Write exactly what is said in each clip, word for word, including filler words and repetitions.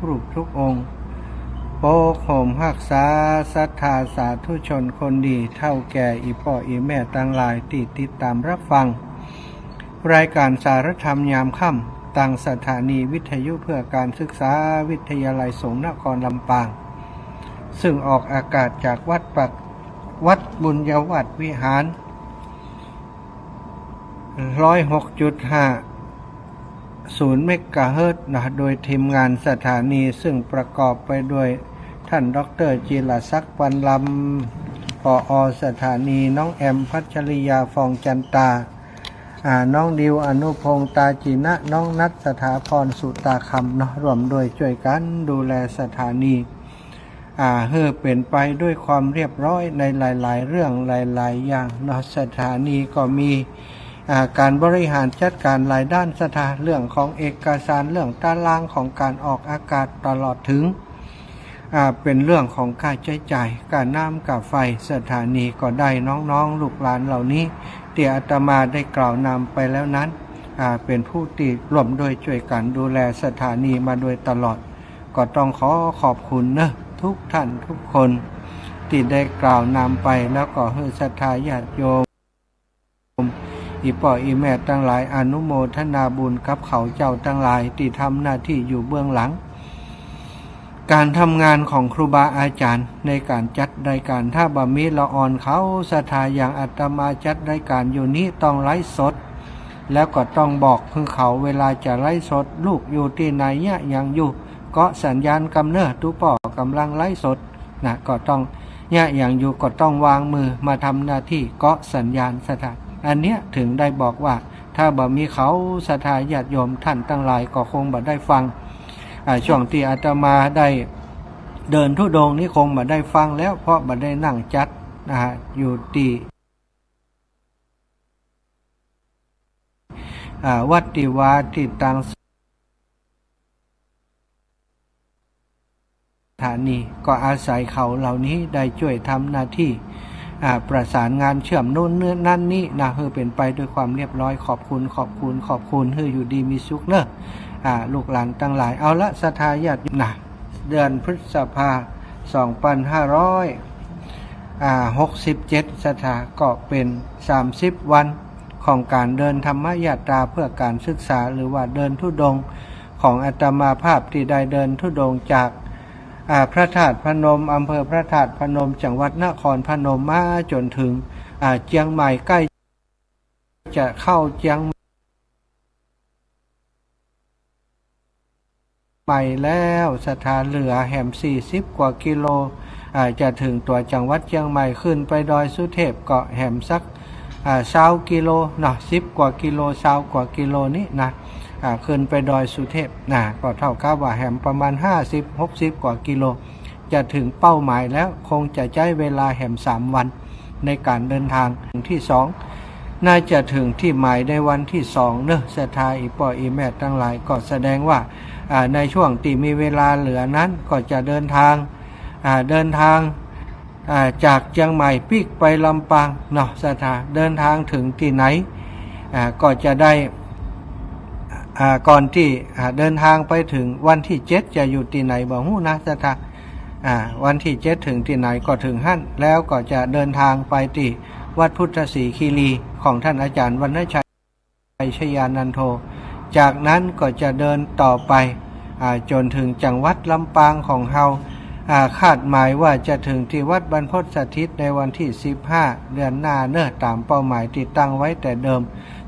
รูปทุกองค์ ปกโฮมฮักษาศรัทธาสาธุชนคนดี เฒ่าแก่อี่ป้ออี่แม่ตังหลายตี้ติดต๋ามฮับฟัง รายก๋านสารธรรมยามค่ำ ตางสถานีวิทยุเพื่อการศึกษาวิทยาลัยสงฆ์นครลำปาง ซึ่งออกอากาศจากวัดปัก วัดบุญญาวาสวิหาร ร้อยหกจุดห้าศูนย์เมกะเฮิรตซ์นะ โดยทีมงานสถานี ซึ่งประกอบไปด้วยท่านด็อกเตอร์จิรศักดิ์ ปันลำ ผอ.สถานี น้องแอม พัชริยา ฟองจันตา อ่า น้องดิว อนุพงษ์ ตาจินะ น้องนัท สถาพร สุตาคำเนาะ ร่วมด้วยช่วยกันดูแลสถานี อ่า หื้อเป๋นไปด้วยความเรียบร้อยในหลายๆ เรื่องหลายๆ อย่างเนาะ สถานีก็มี อ่า ก๋านบริหารจัดก๋านหลายด้านศรัทธา เรื่องของเอกสาร เรื่องตารางของก๋านออกอากาศ ตลอดเถิง อ่า เป๋นเรื่องของค่าใจ๊จ่าย ก้าน้ำก้าไฟ สถานีก็ได้น้องๆ ลูกหลานเหล่านี้ ตี้อาตมาได้กล่าวนำไปแล้วนั้น อ่า เป๋นผู้ตี้ร่วมด้วยช่วยกั๋นดูแลสถานีมาโดยตลอด ก็ต้องขอขอบคุณเนาะ ทุกท่านทุกคน ตี้ได้กล่าวนำไป แล้วก็หื้อศรัทธาญาติโยม อี่ป้ออี่แม่ตังหลาย อนุโมทนาบุญกับเขาเจ้าตังหลาย ตี้ทำหน้าตี้อยู่เบื้องหลัง ก๋านทำงานของครูบาอาจ๋ารย์ในก๋านจัดรายก๋าน ถ้าบ่มีละอ่อนเขาศรัทธาอย่างอาตมาจัดรายก๋านอยู่นี้ต้องไลฟ์สด แล้วก็ต้องบอกหื้อเขาเวลาจะไลฟ์สด ลูกอยู่ตี้ไหนเยียะหยังอยู่ เกาะสัญญาณกำเนาะ ตุ๊ป้อก่ำลังไลฟ์สดนะ ก็ต้องเยียะหยังอยู่ ก็ต้องวางมือมาทำหน้าตี้เกาะสัญญาณศรัทธา อันเนี้ยเถิงได้บอกว่า ถ้าบ่มีเขาศรัทธาญาติโยมต้านตังหลายก็คงบ่ได้ฟัง อ่า ช่วงตี้อาตมาได้เดินธุดงค์นี้คงบ่ได้ฟังแล้ว เพราะบ่ได้นั่งจัด อ่า อยู่ตี้ อ่า วัดตี้วาตี้ตางสถานี ก็อาศัยเขาเหล่านี้ได้จ้วยทำหน้าตี้ อ่า ประสานงานเชื่อมโน้นเนื้อนั้นนี้นะ หื้อเป๋นไปด้วยความเรียบร้อย ขอบคุณ ขอบคุณ ขอบคุณ หื้ออยู่ดีมีสุขเนาะ อ่า ลูกหลานตังหลาย เอาละ ศรัทธาญาติโยมนะ เดือนพฤษภา สองปันห้าร้อย อ่า หกสิบเจ็ด ศรัทธา ก็เป๋น สามสิบวันของก๋านเดินธรรมยาตราเพื่อก๋านศึกษา หรือว่าเดินธุดงค์ของอาตมาภาพตี้ได้เดินธุดงค์จาก อ่า พระธาตุพนม อำเภอพระธาตุพนม จังหวัดนครพนม มาจ๋นเถิง อ่า เจียงใหม่ ใก้จะเข้าเจียง ใหม่แล้ว ศรัทธา เหลือแหมสี่สิบกว่ากิโล อ่า จะเถิงตั๋วจังหวัดเจียงใหม่ ขึ้นไปดอยสุเทพก็แหมสัก อ่า ซาวกิโลเนาะ สิบกว่ากิโล ซาวกว่ากิโลนี้นะ อ่า ขึ้นไปดอยสุเทพนะ ก็เท่ากับว่าแหมประมาณห้าสิบ หกสิบกว่ากิโล จะเถิงเป้าหมายแล้ว คงจะใจ๊เวลาแหมสามวันในก๋านเดินทาง ที่สอง น่าจะเถิงตี้หมายในวันที่สองเนาะ ศรัทธาอี่ป้ออี่แม่ตังหลาย ก็แสดงว่า อ่า ในช่วงตี้มีเวลาเหลือนั้นก็จะเดินทาง อ่า เดินทาง อ่า จากเจียงใหม่ปิ๊กไปลำปางเนาะ ศรัทธา เดินทางเถิงตี้ไหน อ่า ก็จะได้ อ่า ก่อนตี้ อ่า เดินทางไปเถิงวันที่เจ็ดจะอยู่ตี้ไหนบ่ฮู้นะ ศรัทธา อ่า วันที่เจ็ดเถิงตี้ไหนก็เถิงหั้น แล้วก็จะเดินทางไปตี้วัดพุทธศรีคีรีของท่านอาจ๋ารย์วรรณชัย ชยานันโท จากนั้นก็จะเดินต่อไป อ่า จ๋นเถิงจังหวัดลำปางของเฮา อ่า คาดหมายว่าจะเถิงตี้วัดบรรพตสถิตในวันที่สิบห้า เดือนหน้าเนาะ ต๋ามเป้าหมายตี้ตั้งไว้แต่เดิม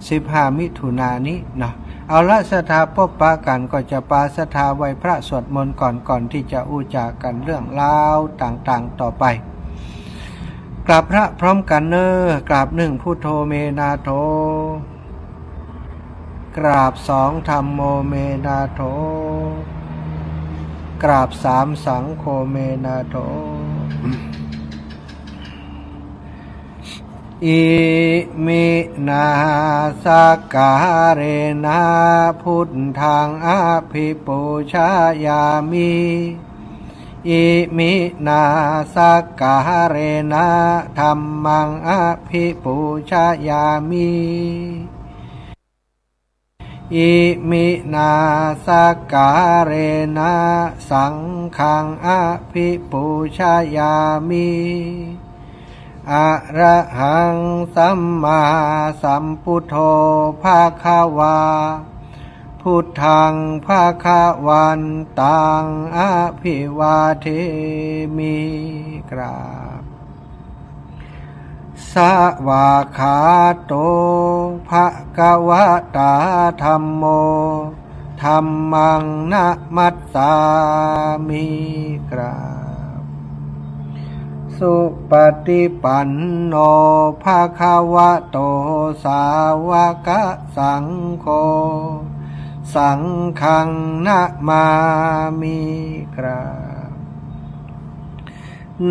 สิบห้า มิถุนายนนี้เนาะ เอาละ ศรัทธา ปะกั๋นก็จะปาศรัทธาไหว้พระสวดมนต์ก่อน ก่อนตี้จะอู้จ๋ากั๋นเรื่องราวต่างๆ ต่อไป กราบพระพร้อมกั๋นเนาะ กราบหนึ่ง พุทโธ เม นาโถ กราบสอง ธัมโม เม นาโถ กราบสาม สังโฆ เม นาโถ อิมินา สักการะนะ พุทธัง อภิปูชยามิ อิมินา สักการะนะ ธัมมัง อภิปูชยามิ อิมินา สักการะ นะ สังฆัง อะภิปูชยามิ อะระหัง สัมมาสัมพุทโธ ภะคะวา พุทธัง ภะคะวันตัง อะภิวาเทมิ กราบ สวากขาโต ภะคะวะตา ธัมโม ธัมมัง นะมัสสามิ กราบ สุปะติปันโน ภะคะวะโต สาวะกะสังโฆ สังฆัง นะมามิ กราบ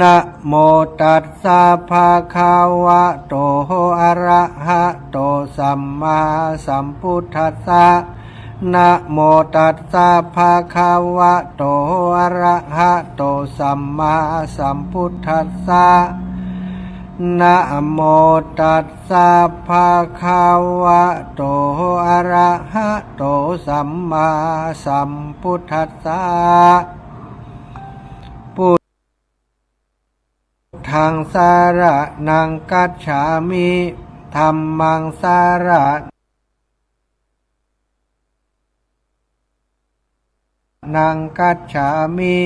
นะโมตัสสะ ภะคะวะโต อะระหะโต สัมมาสัมพุทธัสสะ นะโมตัสสะ ภะคะวะโต อะระหะโต สัมมาสัมพุทธัสสะ นะโมตัสสะ ภะคะวะโต อะระหะโต สัมมาสัมพุทธัสสะ พุทธัง สะระณัง คัจฉามิ ธัมมัง สะระ ณัง คัจฉามิ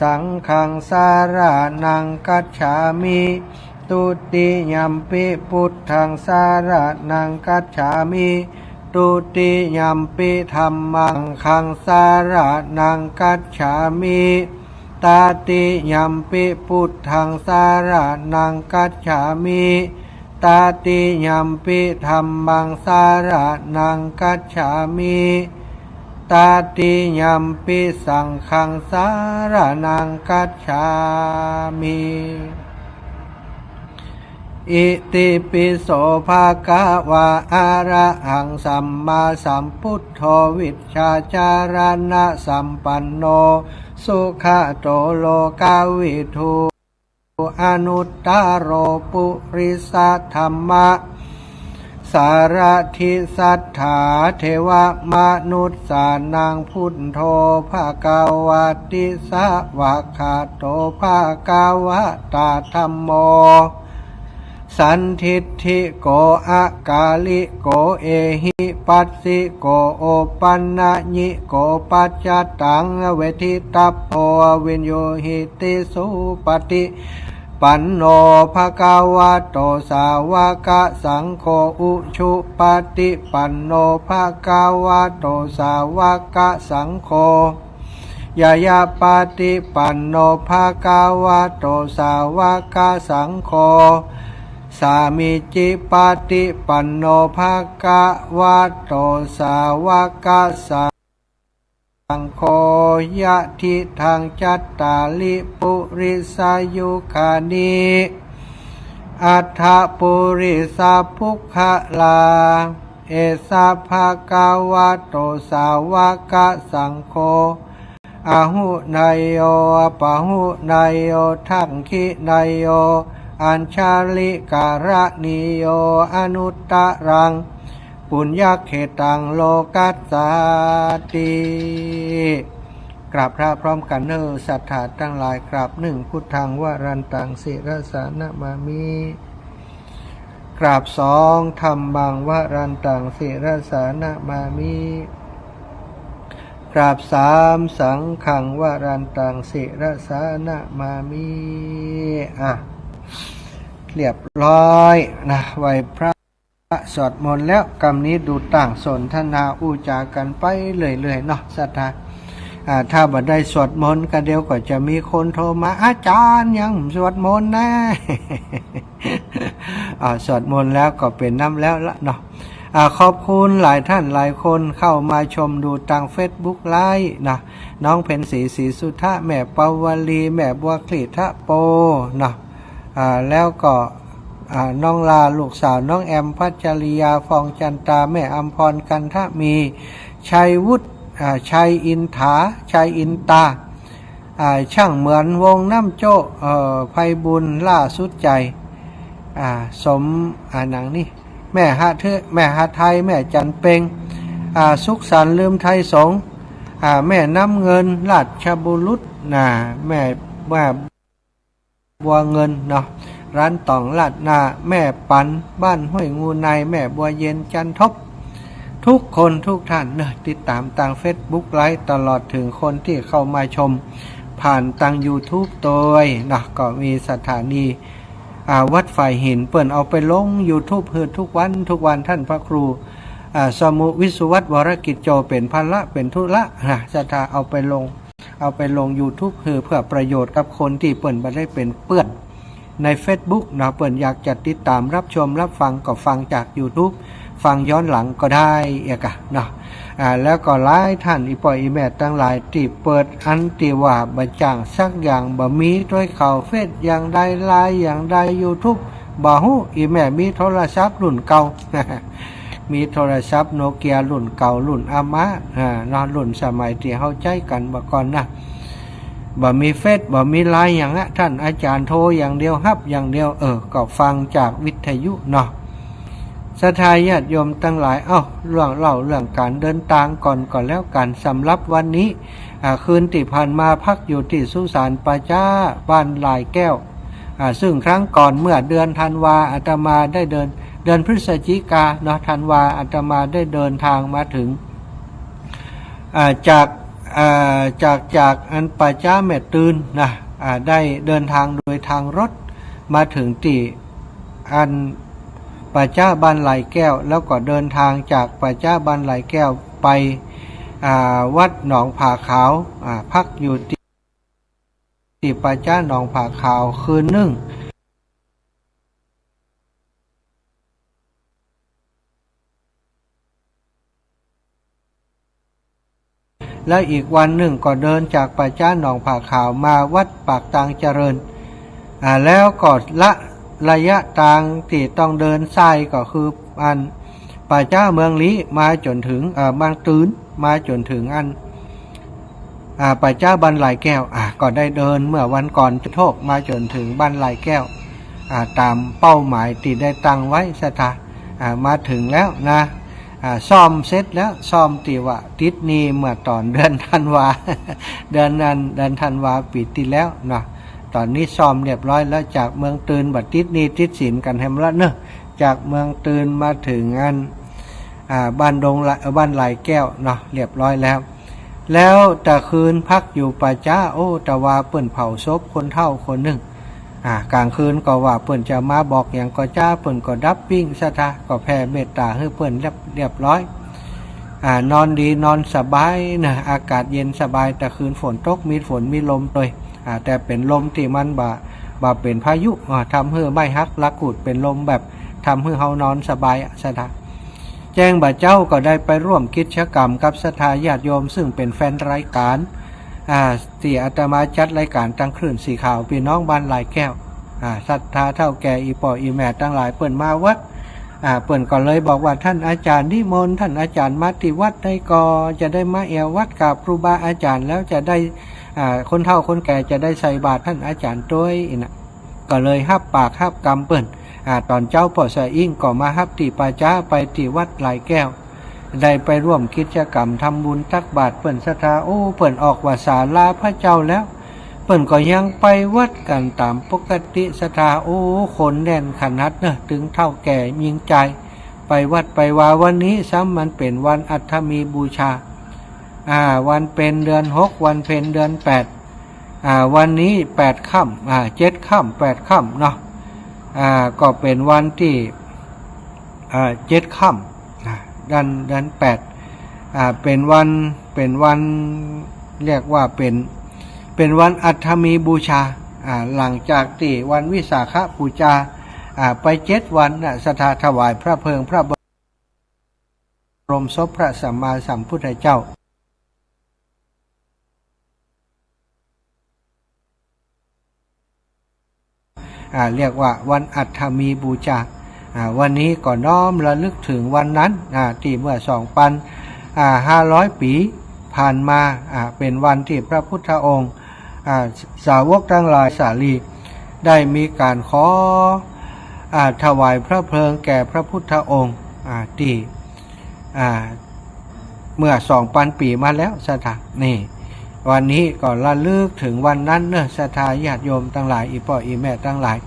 สังฆัง สะระณัง คัจฉามิ ทุติยัมปิ พุทธัง สะระณัง คัจฉามิ ทุติยัมปิ ธัมมัง คัง สะระณัง คัจฉามิ ตติยัมปิ พุทธัง สะระณัง คัจฉามิ ตติยัมปิ ธัมมัง สะระณัง คัจฉามิ ตติยัมปิ สังฆัง สะระณัง คัจฉามิ อิติปิโส ภะคะวา อะระหัง สัมมาสัมพุทโธ วิชชาจารณะสัมปันโน สุขะโต โลกะวิทู อนุตตะโร ปุริสะธัมมะสารถิ สัตถาเทวะมนุสสานัง พุทโธ ภะคะวะติ สวากขาโต ภะคะวะตา ธัมโม สันทิฏฐิโก อะกาลิโก เอหิปัสสิโก โอปันญิโก ปัจจตัง เวทิตัพโพ วิญญูหิติ สุปะติปันโน ภะคะวะโต สาวะกะสังโฆ อุชุปะติปันโน ภะคะวะโต สาวะกะสังโฆ ญาญาปะติปันโน ภะคะวะโต สาวะกะสังโฆ สามีจิปะติปันโน ภะคะวะโต สาวะกะสังโฆ ยะทิฏฐัง จัตตาริ ปุริสายุคานิ อัฏฐะ ปุริสะปุคคลา เอสะ ภะคะวะโต สาวะกะสังโฆ อาหุเนยโย อะปะหุเนยโย ทักขิเนยโย อัญชะลิกะระณีโย อนุตตะรัง ปุญญะเขตัง โลกัสสาติ กราบพระพร้อมกั๋นเน่อ ศรัทธาตังหลาย กราบหนึ่ง พุทธัง วะรันตัง ศิรสา นะมามิ กราบสอง ธัมมัง วะรันตัง ศิรสา นะมามิ กราบสาม สังฆัง วะรันตัง ศิรสา นะมามิ อ่ะ เรียบร้อยนะ ไหว้พระ สวดมนต์แล้ว กำนี้ดูต่างสนทนาอู้จ๋ากั๋นไปเรื่อยๆ เนาะ ศรัทธา อ่า ถ้าบ่ได้สวดมนต์ก็เดี๋ยวก็จะมีคนโทรมา อาจ๋ารย์ยังสวดมนต์นะ อ่า สวดมนต์แล้วก็เป๋นน้ำแล้วละเนาะ อ่า ขอบคุณหลายท่านหลายคนเข้ามาชมดูตางเฟซบุ๊กไลฟ์นะ น้องเพ็ญศรี ศรีสุทธะ แม่ปาวลี แม่บัวคลีทะโป นะ อ่า แล้วก็ อ่า น้องลา ลูกสาวน้องแอม พัชริยา ฟองจันตา แม่อำพร กันทะมี ชัยวุฒิ อ่า ชัยอินถา ชัยอินตา อ่า ช่างเหมือน วงน้ำโจ๊ะ เอ่อ ไพบุญ ล่าสุดใจ อ่า สม อ่า หนังนี่ แม่หาเท- แม่หาไทย แม่จันเพ็ง อ่า สุขสันต์ลืมไทยสงฆ์ อ่า แม่น้ำเงิน ราชบุรุษ นะ แม่ แม่ บัวเงินเนาะ ร้านต่องลาดหน้า แม่ปัน บ้านห้วยงูใน แม่บัวเย็น จันทบ ทุกคนทุกท่านเนอะ ติดต๋ามตางเฟซบุ๊กไลฟ์ ตลอดเถิงคนตี้เข้ามาชมผ่านตางยูทูบตวยเนาะ ก็มีสถานี อ่า วัดฝายหิน เปิ้นเอาไปลงยูทูบหื้อทุกวันทุกวัน ท่านพระครู อ่า สมุ วิสุวัฒน์ วรกิจโจ เป๋นภาระเป๋นธุระนะ ศรัทธาเอาไปลง เอาไปลงยูทูบหื้อเพื่อประโยชน์กับคนตี้เปิ้นบ่ได้เป๋นเปื้อนในเฟซบุ๊กเนาะ เปิ้นอยากจะติดต๋ามรับชมรับฟังก็ฟังจากยูทูบ ฟังย้อนหลังก็ได้เอียกะเนาะ อ่า แล้วก็หลายท่าน อี่ป้ออี่แม่ตังหลายตี้เปิดอันตี้ว่าบ่จ้างสักอย่าง บ่มีตวยเข้าเฟซอย่างใด ไลน์อย่างใด ยูทูบ บ่ฮู้ อี่แม่มีโทรศัพท์รุ่นเก่า มีโทรศัพท์โนเกียรุ่นเก่า รุ่นอาม่า อ่า เนาะ รุ่นสมัยตี้เฮาใจ๊กั๋นเมื่อก่อนนะ บ่มีเฟซ บ่มีไลน์หยังอะ ท่านอาจ๋ารย์โทรอย่างเดียว ฮับอย่างเดียว เออ ก็ฟังจากวิทยุเนาะ ศรัทธาญาติโยมตังหลาย เอ้า เล่า เล่าเรื่องก๋านเดินตางก่อนก็แล้วกั๋น สำหรับวันนี้ อ่า คืนตี้ผ่านมาพักอยู่ตี้สุสานป่าจ๊าบ้านหลายแก้ว อ่า ซึ่งครั้งก่อนเมื่อเดือนธันวา อาตมาได้เดิน เดือนพฤศจิกาเนาะ ธันวา อาตมาได้เดินตางมาเถิง อ่า จาก อ่า จาก จากอันป่าจ๊าแม่ตื่นนะ อ่า ได้เดินตางโดยตางรถมาเถิงตี้อันป่าจ๊าบ้านหลายแก้ว แล้วก็เดินตางจากป่าจ๊าบ้านหลายแก้วไป อ่า วัดหนองผาขาว อ่า พักอยู่ตี้ ตี้ป่าจ๊าหนองผาขาวคืนนึ่ง แล้วอีกวันนึ่งก็เดินจากป่าจ๊าหนองผาขาวมาวัดปากตางเจริญ อ่า แล้วก็ละระยะตางตี้ต้องเดินสายก็คืออัน ป่าจ๊าเมืองลี้มาจ๋นเถิง เอ่อ เมืองตื่นมาจ๋นเถิงอัน อ่า ป่าจ๊าบ้านหลายแก้ว อ่า ก็ได้เดินเมื่อวันก่อนจุดธูปมาจ๋นเถิงบ้านหลายแก้ว อ่า ต๋ามเป้าหมายตี้ได้ตั้งไว้ ศรัทธา อ่า มาเถิงแล้วนะ อ่า ซ่อมเสร็จแล้ว ซ่อมตี้ว่าติดหนี้เมื่อต๋อนเดือนธันวา เดือนนั้น เดือนธันวาปี๋ตี้แล้วเนาะ ต๋อนนี้ซ่อมเรียบร้อยแล้ว จากเมืองตื่นบ่ติดหนี้ติดสินกั๋นแหมละเนาะ จากเมืองตื่นมาเถิงอัน อ่า บ้านดงละ เอ่อ บ้านหลายแก้วเนาะ เรียบร้อยแล้ว แล้วตะคืนพักอยู่ป่าจ๊า โอ้ ตะวาเปิ้นเผาศพคนเฒ่าคนนึ่ง อ่า ก๋างคืนก็ว่าเปิ้นจะมาบอกหยังก็จ๊า เปิ้นก็ดับปิ้ง ศรัทธา ก็แผ่เมตต๋าหื้อเปิ้นเรียบ เรียบร้อย อ่า นอนดีนอนสบายนะ อากาศเย็นสบาย ตะคืนฝนตก มีฝนมีลมตวย อ่า แต่เป๋นลมตี้มันบ่ บ่เป๋นพายุ อ่า ทำหื้อไม้หักละกูด เป๋นลมแบบทำหื้อเฮานอนสบายอะ ศรัทธา แจ้งบ่าเจ๊าก็ได้ไปร่วมกิจกรรมกับศรัทธาญาติโยม ซึ่งเป๋นแฟนรายก๋าน อ่า ตี้อาตมาจัดรายก๋านตางคลื่นสีขาว ปี้น้องบ้านหลายแก้ว อ่า ศรัทธาเฒ่าแก่ อี่ป้ออี่แม่ตังหลาย เปิ้นมาวัด อ่า เปิ้นก็เลยบอกว่า ท่านอาจ๋ารย์นิมนต์ ท่านอาจ๋ารย์มาตี้วัดได้ก่อ จะได้มาแอ่ววัดกราบครูบาอาจ๋ารย์ แล้วจะได้ อ่า คนเฒ่าคนแก่จะได้ใส่บาตรท่านอาจ๋ารย์ตวย อี้นะ ก็เลยฮับปากฮับกำเปิ้น อ่า ต๋อนเจ๊าป้อสะอิ้งก็มาฮับตี้ป่าจ๊า ไปตี้วัดหลายแก้ว ได้ไปร่วมกิจกรรมทำบุญตักบาตร เปิ้นศรัทธา โอ้ เปิ้นออกว่าศาลาพระเจ้าแล้ว เปิ้นก็ยังไปวัดกั๋นต๋ามปกติ ศรัทธา โอ้ คนแน่นขนาดเนาะ ตึงเฒ่าแก่ญิงจาย ไปวัดไปวา วันนี้ซ้ำมันเป๋นวันอัฐมีบูชา อ่า วันเพ็ญเดือนหก วันเพ็ญเดือนแปด อ่า วันนี้แปดค่ำ อ่า เจ็ดค่ำ แปดค่ำเนาะ อ่า ก็เป๋นวันตี้ อ่า เจ็ดค่ำ อ่า เดือน เดือนแปด อ่า เป๋นวัน เป๋นวัน เรียกว่าเป๋น เป๋นวันอัฐมีบูชา อ่า หลังจากตี้วันวิสาขบูชา อ่า ไปเจ็ดวันนะ ศรัทธาถวายพระเพลิงพระบรมศพพระสัมมาสัมพุทธเจ้า อ่า เรียกว่าวันอัฐมีบูชา อ่า วันนี้ก็น้อมระลึกเถิงวันนั้น อ่า ตี้เมื่อสองปัน อ่า ห้าร้อยปี๋ผ่านมา อ่า เป๋นวันตี้พระพุทธองค์ อ่า สาวกตังหลายสาลี ได้มีก๋านขอ อ่า ถวายพระเพลิงแก่พระพุทธองค์ อ่า ตี้ อ่า เมื่อสองปันปี๋มาแล้วศรัทธา นี่ วันนี้ก็ระลึกเถิงวันนั้นเนาะ ศรัทธาญาติโยมตังหลาย อี่ป้ออี่แม่ตังหลาย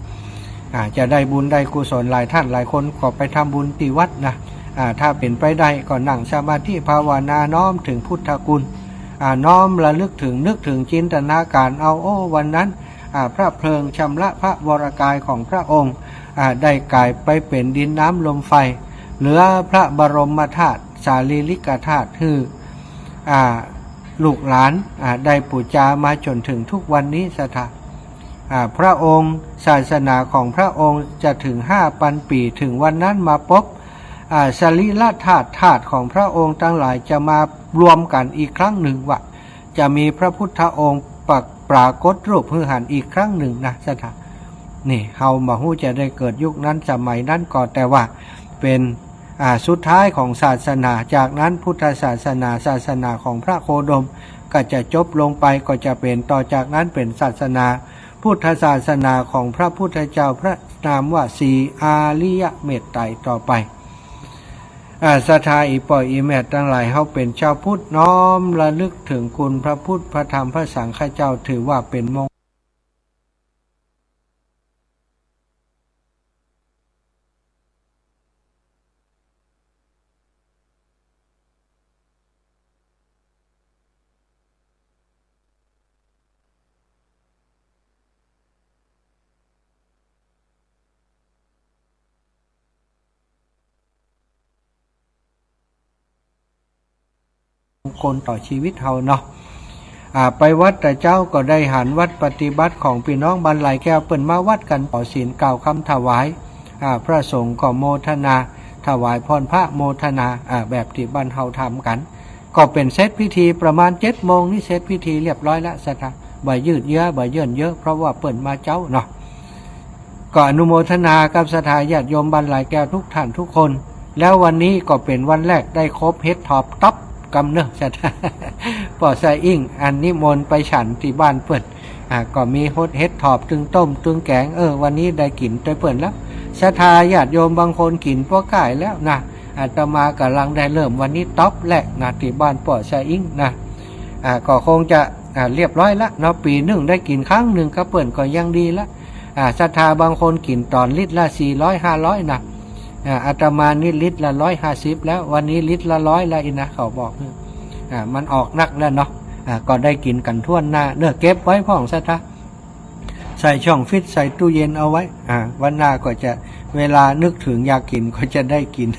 อ่า จะได้บุญได้กุศล หลายต้านหลายคนก็ไปทำบุญตี้วัดนะ อ่า ถ้าเป๋นไปได้ก็นั่งสมาธิภาวนาน้อมเถิงพุทธคุณ อ่า น้อมระลึกเถิง นึกเถิง จินตนาการเอา โอ้ วันนั้น อ่า พระเพลิงชำระพระวรกายของพระองค์ อ่า ได้ก๋ายไปเป๋นดินน้ำลมไฟ เหลือพระบรมธาตุ สารีริกธาตุหื้อ อ่า ลูกหลาน อ่า ได้ปู๋จามาจ๋นเถิงทุกวันนี้ศรัทธา อ่า พระองค์ ศาสนาของพระองค์จะเถิงห้าปันปี๋ เถิงวันนั้นมาปบ อ่า สรีระธาตุ ธาตุของพระองค์ตังหลายจะมารวมกั๋นอีกครั้งนึ่งว่า จะมีพระพุทธองค์ปราก ปรากฏรูปหื้อหันอีกครั้งนึ่งนะศรัทธา นี่ เฮาบ่ฮู้จะได้เกิดยุคนั้นสมัยนั้นก็ แต่ว่าเป๋น อ่า สุดท้ายของศาสนา จากนั้นพุทธศาสนา ศาสนาของพระโคดมก็จะจบลงไป ก็จะเป๋น ต่อจากนั้นเป๋นศาสนา พุทธศาสนาของพระพุทธเจ้า พระนามว่าศรีอาริยเมตไตรต่อไป อ่า ศรัทธาอี่ป้ออี่แม่ตังหลาย เฮาเป๋นจาวพุทธน้อมระลึกเถิงคุณพระพุทธ พระธรรม พระสังฆเจ้า ถือว่าเป๋นมง มงคลต่อชีวิตเฮาเนาะ อ่า ไปวัดแต่เจ๊าก็ได้หันวัดปฏิบัติของปี้น้องบ้านไหล่แก้ว เปิ้นมาวัดกั๋น ผ่อศีลกล่าวกำถวาย อ่า พระสงฆ์ก็โมทนา ถวายพรพระโมทนา อ่า แบบตี้บ้านเฮาทำกั๋น ก็เป๋นเสร็จพิธีประมาณเจ็ดโมงนี่ เสร็จพิธีเรียบร้อยละศรัทธา บ่ยืดเยื้อ บ่เยิ่นเย้อ เพราะว่าเปิ้นมาเจ๊าเนาะ ก็อนุโมทนากับศรัทธาญาติโยมบ้านไหล่แก้วทุกต้านทุกคน แล้ววันนี้ก็เป๋นวันแรกได้คบเห็ดถอบต๊อบกำเนาะศรัทธา ป้อสะอิ้งอันนิมนต์ไปฉันตี้บ้านเปิ้น อ่า ก็มีหดเห็ดถอบตึงต้มตึงแก๋ง เออ วันนี้ได้กิ๋นตวยเปิ้นแล้ว ศรัทธาญาติโยมบางคนกิ๋นป้อก้ายแล้วนะ อาตมาก่ำลังได้เริ่มวันนี้ต๊อบแรกนะ ตี้บ้านป้อสะอิ้งนะ อ่า ก็คงจะ อ่า เรียบร้อยละเนาะ ปี๋นึ่งได้กิ๋นครั้งนึ่งกับเปิ้นก็ยังดีละ อ่า ศรัทธาบางคนกิ๋นต๋อนลิตรละสี่ร้อยห้าร้อยนะ อ่า อาตมานี่ลิตรละร้อยห้าสิบแล้ว วันนี้ลิตรละร้อยแล้วอี้นะ เขาบอก อ่า มันออกนักแล้วเนาะ อ่า ก็ได้กิ๋นกั๋นถ้วนหน้าเนาะ เก็บไว้พ่องศรัทธา ใส่ช่องฟรีซ ใส่ตู้เย็นเอาไว้ อ่า วันหน้าก็จะ เวลานึกเถิงอยากกิ๋นก็จะได้กิ๋น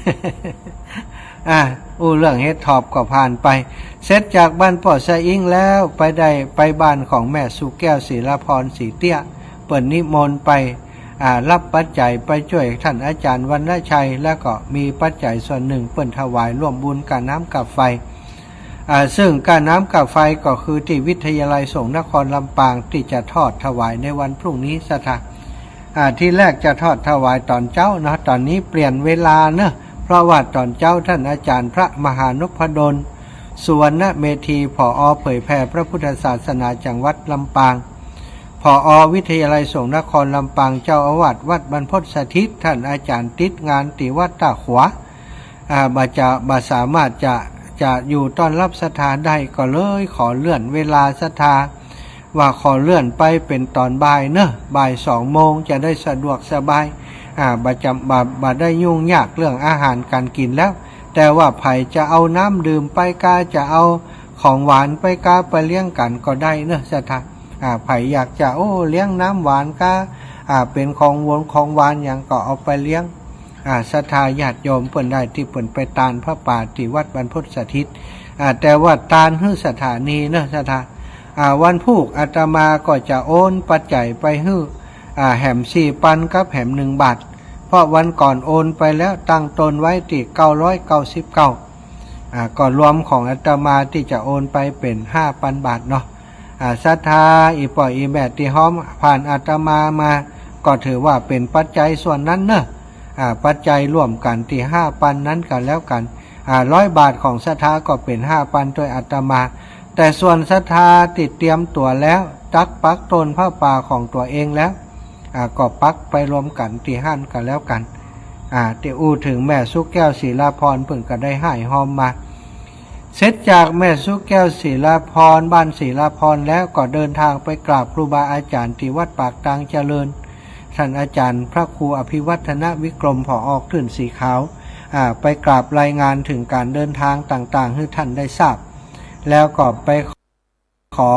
อ่า อู้เรื่องเห็ดถอบก็ผ่านไป เสร็จจากบ้านป้อสะอิ้งแล้ว ไปได้ไปบ้านของแม่สุแก้ว ศิลาพร ศรีเตี้ย เปิ้นนิมนต์ไป อ่า รับปัจจัยไปจ้วยต้านอาจ๋ารย์วรรณชัย แล้วก็มีปัจจัยส่วนนึ่งเปิ้นถวายร่วมบุญก้าน้ำก้าไฟ อ่า ซึ่งก้าน้ำก้าไฟก็คือตี้วิทยาลัยสงฆ์นครลำปางตี้จะทอดถวายในวันพรุ่งนี้ศรัทธา อ่า ทีแรกจะทอดถวายต๋อนเจ๊าเนาะ ต๋อนนี้เปลี่ยนเวลาเนาะ เพราะว่าต๋อนเจ๊าต้านอาจ๋ารย์พระมหานพดล สุวรรณเมธี ผอ.เผยแผ่พระพุทธศาสนาจังหวัดลำปาง ผอ.วิทยาลัยสงฆ์นครลำปาง เจ้าอาวาสวัดบรรพตสถิต ต้านอาจ๋ารย์ติดงานตี้วัดต้าขวา อ่า บ่จะ บ่สามารถจะ จะอยู่ต้อนรับศรัทธาได้ ก็เลยขอเลื่อนเวลาศรัทธา ว่าขอเลื่อนไปเป๋นต๋อนบ่ายเนาะ บ่ายสองโมงจะได้สะดวกสบาย อ่า บ่จะ บ่ บ่ได้ยุ่งยากเรื่องอาหารก๋านกิ๋นแล้ว แต่ว่าใผจะเอาน้ำดื่มไปกา จะเอาของหวานไปกา ไปเลี้ยงกั๋นก็ได้เนาะศรัทธา อ่า ใผอยากจะ โอ้ เลี้ยงน้ำหวานกา อ่า เป๋นของหวาน ของหวานหยังก็เอาไปเลี้ยง อ่า ศรัทธาญาติโยมเปิ้นได้ตี้เปิ้นไปตานผ้าป่าตี้วัดบรรพตสถิต อ่า แต่ว่าตานหื้อสถานีเนาะศรัทธา อ่า วันพูกอาตมาก็จะโอนปัจจัยไปหื้อ อ่า แหมสี่ปันกับแหมนึ่งบาท เพราะวันก่อนโอนไปแล้ว ตั้งต้นไว้ตี้เก้าร้อยเก้าสิบเก้า อ่า ก็รวมของอาตมาตี้จะโอนไปเป๋นห้าปันบาทเนาะ อ่า ศรัทธาอี่ป้ออี่แม่ตี้ฮ้อมผ่านอาตมามา ก็ถือว่าเป๋นปัจจัยส่วนนั้นเนาะ อ่า ปัจจัยร่วมกั๋นตี้ห้าปันนั้นกั๋นแล้วกั๋น อ่า ร้อยบาทของศรัทธาก็เป๋นห้าปันตวยอาตมา แต่ส่วนศรัทธาตี้เตรียมตั๋วแล้ว ตั๊กปักต้นผ้าป่าของตั๋วเองแล้ว อ่า ก็ปักไปรวมกั๋นตี้หั้นก็แล้วกั๋น อ่า ตี้อู้เถิงแม่สุขแก้วศิลาภรณ์ เปิ้นก็ได้ฮ่ายฮอมมา เสร็จจากแม่สุขแก้วศิลาภรณ์ บ้านศิลาภรณ์แล้ว ก็เดินทางไปกราบครูบาอาจ๋ารย์ตี้วัดปากตางเจริญ ต้านอาจ๋ารย์พระครูอภิวัฒนวิกรม ผอ ออกตื่นสีขาว อ่า ไปกราบรายงานเถิงก๋านเดินทางต่างๆ หื้อต้านได้ทราบ แล้วก็ไป ขอ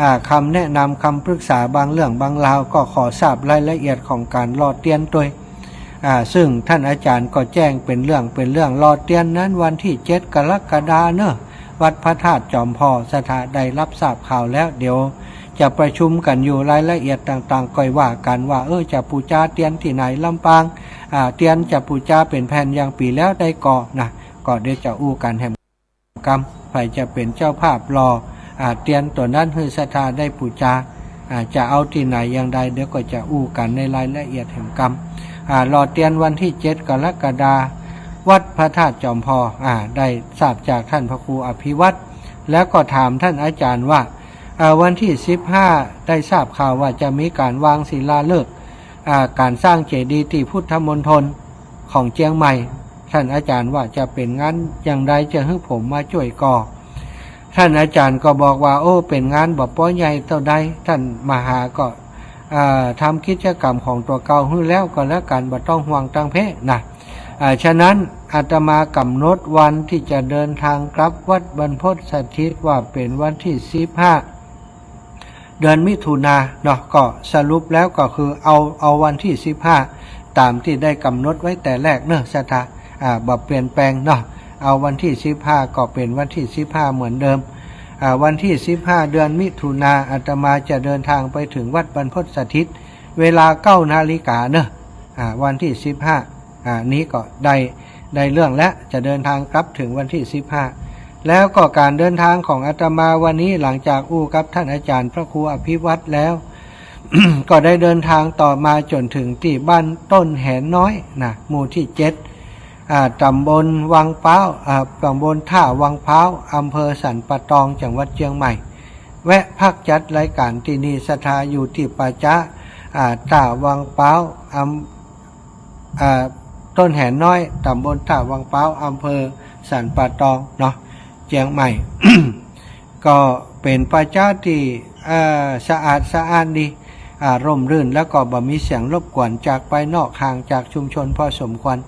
อ่า กำแนะนำกำปรึกษาบางเรื่องบางราว ก็ขอทราบรายละเอียดของก๋านหล่อเตียนตวย อ่า ซึ่งต้านอาจ๋ารย์ก็แจ้งเป๋นเรื่องเป๋นเรื่อง หล่อเตียนนั้นวันตี้เจ็ดกรกฎาเนาะ วัดพระธาตุจอมผ่อ ศรัทธาได้ฮับทราบข่าวแล้ว เดี๋ยวจะประชุมกั๋นอยู่รายละเอียดต่างๆ ก่อยว่ากั๋นว่า เออ จะปู๋จาเตียนตี้ไหน ลำปาง อ่า เตียนจะปู๋จาเป๋นแผ่นอย่างปี๋แล้วได้ก่อนะ ก็เดี๋ยวจะอู้กั๋นแหม กำ ใผจะเป๋นเจ้าภาพหล่อ อ่า เตียนตั๋วนั้นหื้อศรัทธาได้ปู๋จา อ่า จะเอาตี้ไหนอย่างใด เดี๋ยวก็จะอู้กั๋นในรายละเอียดแหมกำ อ่า หล่อเตียนวันตี้เจ็ดกรกฎา วัดพระธาตุจอมผ่อ อ่า ได้ทราบจากต้านพระครูอภิวัฒน์ แล้วก็ถามต้านอาจ๋ารย์ว่า อ่า วันตี้สิบห้าได้ทราบข่าวว่าจะมีก๋านวางศิลาฤกษ์ อ่า ก๋านสร้างเจดีย์ตี้พุทธมณฑลของเจียงใหม่ ต้านอาจ๋ารย์ว่าจะเป๋นงานอย่างใดจะหื้อผมมาจ้วยก่อ ต้านอาจ๋ารย์ก็บอกว่า โอ้ เป๋นงานบ่ปอใหญ่เต้าใด ต้านมหาก็ อ่า ทำกิจกรรมของตั๋วเก่าหื้อแล้วก็แล้วกั๋น บ่ต้องห่วงตางเพนะ อ่า ฉะนั้นอาตมากำหนดวันตี้จะเดินทางกลับวัดบรรพตสถิตว่าเป๋นวันตี้สิบห้า เดือนมิถุนาเนาะ ก็สรุปแล้วก็คือเอา เอาวันตี้สิบห้า ต๋ามตี้ได้กำหนดไว้แต่แรกเนาะ ศรัทธา อ่า บ่เปลี่ยนแปลงเนาะ เอาวันตี้สิบห้า ก็เป๋นวันตี้สิบห้าเหมือนเดิม อ่า วันตี้สิบห้า เดือนมิถุนา อาตมาจะเดินทางไปเถิงวัดบรรพตสถิต เวลาเก้านาฬิกาเนาะ อ่า วันตี้สิบห้า อ่า นี้ก็ได้ ได้เรื่องแล้ว จะเดินทางกลับเถิงวันตี้สิบห้า แล้วก็ก๋านเดินทางของอาตมาวันนี้ หลังจากอู้กับต้านอาจ๋ารย์พระครูอภิวัฒน์แล้ว ก็ได้เดินทางต่อมาจ๋นเถิงตี้บ้านต้นแหนน้อยนะ หมู่ตี้เจ็ด อ่า ต๋ำบลวังพร้าว อ่า ต๋ำบลต้าวังพร้าว อำเภอสันป่าตอง จังหวัดเจียงใหม่ แวะพักจัดรายก๋านตี้นี่ ศรัทธาอยู่ตี้ป่าจ๊า อ่า ต้าวังพร้าว อำ อ่า ต้นแหนน้อย ต๋ำบลต้าวังพร้าว อำเภอสันป่าตองเนาะ เจียงใหม่ ก็เป๋นป่าจ๊าตี้ เอ่อ สะอาดสะอ้านดี อ่า ร่มรื่น แล้วก็บ่มีเสียงรบกวนจากภายนอก ห่างจากชุมชนพอสมควร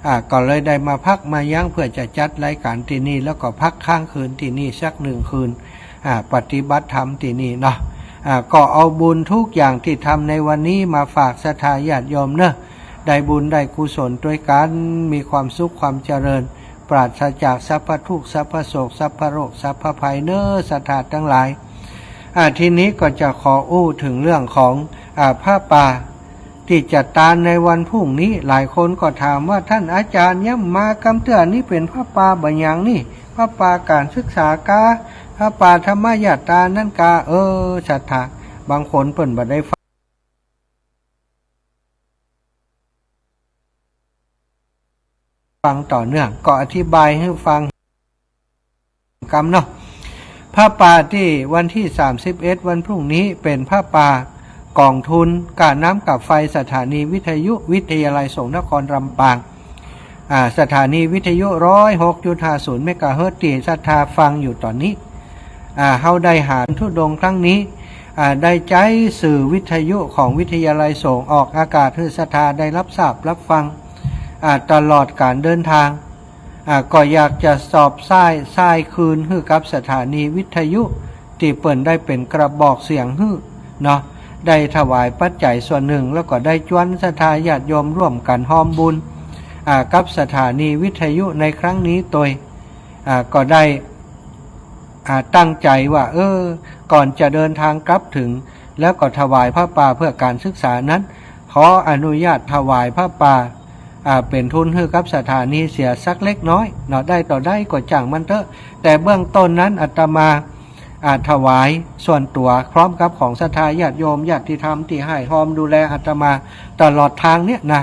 อ่า ก็เลยได้มาพักมายั้งเพื่อจะจัดรายก๋านตี้นี่ แล้วก็พักค้างคืนตี้นี่สักหนึ่งคืน อ่า ปฏิบัติธรรมตี้นี่เนาะ อ่า ก็เอาบุญทุกอย่างตี้ทำในวันนี้มาฝากศรัทธาญาติโยมเนาะ ได้บุญได้กุศลตวยกั๋น มีความสุขความเจริญ ปราศจากสัพพทุกข์ สัพพโศก สัพพโรค สัพพภัยเนาะ ศรัทธาตังหลาย อ่า ทีนี้ก็จะขออู้เถิงเรื่องของ อ่า ผ้าป่าตี้จะตานในวันพรุ่งนี้ หลายคนก็ถามว่า ต้านอาจ๋ารย์ย้ำมากำเตื้อนี้เป๋นผ้าป่าบ่าหยังนี่ ผ้าป่าก๋านศึกษากา ผ้าป่าธรรมยตรานั้นกา เออ ศรัทธา บางคนเปิ้นบ่ได้ฟัง ฟังต่อเนื่อง ก็อธิบายหื้อฟังกำเนาะ ผ้าป่าตี้วันตี้สามสิบเอ็ด วันพรุ่งนี้เป๋นผ้าป่ากองทุนก้าน้ำก้าไฟสถานีวิทยุวิทยาลัยสงฆ์นครลำปาง อ่า สถานีวิทยุร้อยหกจุดห้าศูนย์เมกะเฮิรตซ์ตี้ศรัทธาฟังอยู่ต๋อนนี้ อ่า เฮาได้หาธุดงค์ครั้งนี้ อ่า ได้ใจ๊สื่อวิทยุของวิทยาลัยสงฆ์ออกอากาศหื้อศรัทธาได้ฮับทราบฮับฟัง อ่า ตลอดก๋านเดินทาง อ่า ก็อยากจะสอบสาย สายคืนหื้อกับสถานีวิทยุ ตี้เปิ้นได้เป๋นกระบอกเสียงหื้อเนาะ ได้ถวายปัจจัยส่วนหนึ่ง แล้วก็ได้จวนศรัทธาญาติโยมร่วมกั๋นฮอมบุญ อ่า กับสถานีวิทยุในครั้งนี้ตวย อ่า ก็ได้ อ่า ตั้งใจ๋ว่า เออ ก่อนจะเดินทางกลับเถิง แล้วก็ถวายผ้าป่าเพื่อก๋านศึกษานั้น ขออนุญาตถวายผ้าป่า อ่า เป๋นทุนหื้อกับสถานีเสียสักเล็กน้อยเนาะ ได้ต่อได้ก็จ้างมันเต๊อะ แต่เบื้องต้นนั้นอาตมา อ่า ถวายส่วนตั๋วพร้อมกับของศรัทธาญาติโยมญาติธรรมตี้ฮ่ายฮอมดูแลอาตมาตลอดตางเนี้ยนะ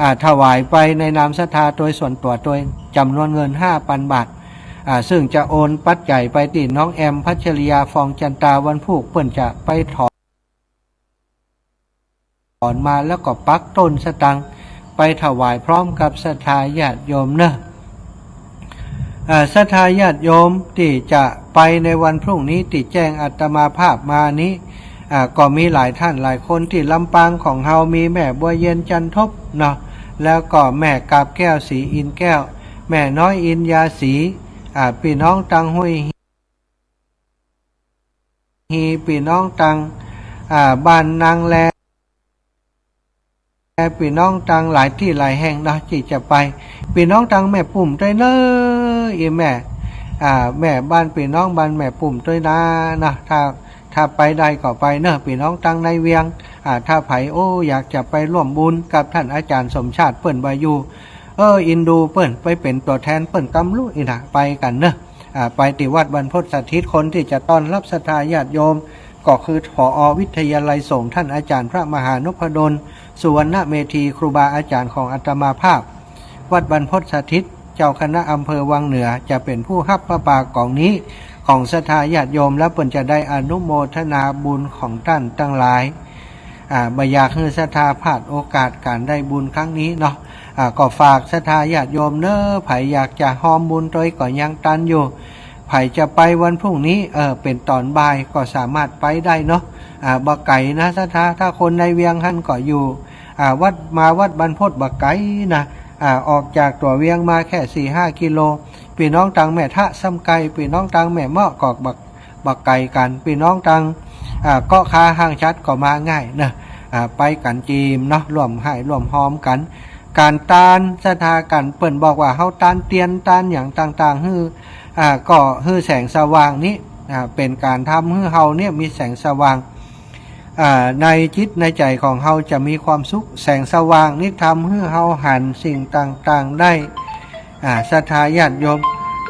อ่า ถวายไปในนามศรัทธาโดยส่วนตั๋วโดยจ๋ำนวนเงินห้าปันบาท อ่า ซึ่งจะโอนปัจจัยไปตี้น้องแอม พัชริยา ฟองจันตา วันพูก เปิ้นจะไปถอน อนมา แล้วก็ปักต้นสตางค์ไปถวายพร้อมกับศรัทธาญาติโยมเนาะ อ่า ศรัทธาญาติโยมตี้จะไปในวันพรุ่งนี้ตี้แจ้งอาตมาภาพมานี้ อ่า ก็มีหลายท่านหลายคน ตี้ลำปางของเฮามีแม่บัวเย็น จันทบเนาะ แล้วก็แม่กาบแก้ว ศรีอินแก้ว แม่น้อยอินยาศรี อ่า ปี้น้องตังห้วย ฮี ปี้น้องตัง อ่า บ้านนางแล ปี้น้องตังหลายตี้หลายแห่งเนาะตี้จะไป ปี้น้องตังแม่ปุ้มตวยเน้อ อีแม่ อ่า แม่บ้านปี้น้องบ้านแม่ปุ้มตวยนาเนาะ ถ้า ถ้าไปได้ก็ไปเนาะ ปี้น้องตังในเวียง อ่า ถ้าใผ โอ้ อยากจะไปร่วมบุญกับท่านอาจารย์สมชาติ เปิ้นบ่อยู่ เออ อินดูเปิ้น ไปเป๋นตั๋วแทนเปิ้นกำลุอี้นะ ไปกั๋นเนาะ อ่า ไปตี้วัดบรรพตสถิต คนตี้จะต้อนฮับศรัทธาญาติโยม ก็คือ ผอ.วิทยาลัยสงฆ์ ท่านอาจารย์พระมหานพดล สุวรรณเมธี ครูบาอาจารย์ของอาตมาภาพ วัดบรรพตสถิต เจ้าคณะอำเภอวังเหนือ จะเป๋นผู้ฮับผ้าป่ากองนี้ ของศรัทธาญาติโยม แล้วเปิ้นจะได้อนุโมทนาบุญของต้านตังหลาย อ่า บ่อยากหื้อศรัทธาพลาดโอกาสก๋านได้บุญครั้งนี้เนาะ อ่า ก็ฝากศรัทธาญาติโยมเน้อ ใผอยากจะฮอมบุญตวยก็ยังตันอยู่ ใผจะไปวันพรุ่งนี้ เออ เป๋นต๋อนบ่ายก็สามารถไปได้เนาะ อ่า บ่ไก๋นะศรัทธา ถ้าคนในเวียงหั้นก็อยู่ อ่า วัด มาวัดบรรพตบ่ไก๋นะ อ่า ออกจากตั๋วเวียงมาแค่สี่ห้ากิโล ปี้น้องตังแม่ทะซ้ำไก๋ ปี้น้องตังแม่เมาะก็บ่ บ่ไก๋กั๋น ปี้น้องตัง อ่า เกาะคาห้างฉัตรก็มาง่ายเนาะ อ่า ไปกั๋นจีมเนาะ ร่วมไห้ร่วมฮอมกั๋น ก๋านตานศรัทธากั๋น เปิ้นบอกว่าเฮาตานเตียนตานหยังต่างๆ หื้อ อ่า ก็หื้อแสงสว่างนี้ อ่า เป๋นก๋านทำหื้อเฮาเนี่ยมีแสงสว่าง อ่า ในจิตในใจ๋ของเฮาจะมีความสุข แสงสว่างนี้ทำหื้อเฮาหันสิ่งต่างๆ ได้ อ่า ศรัทธาญาติโยม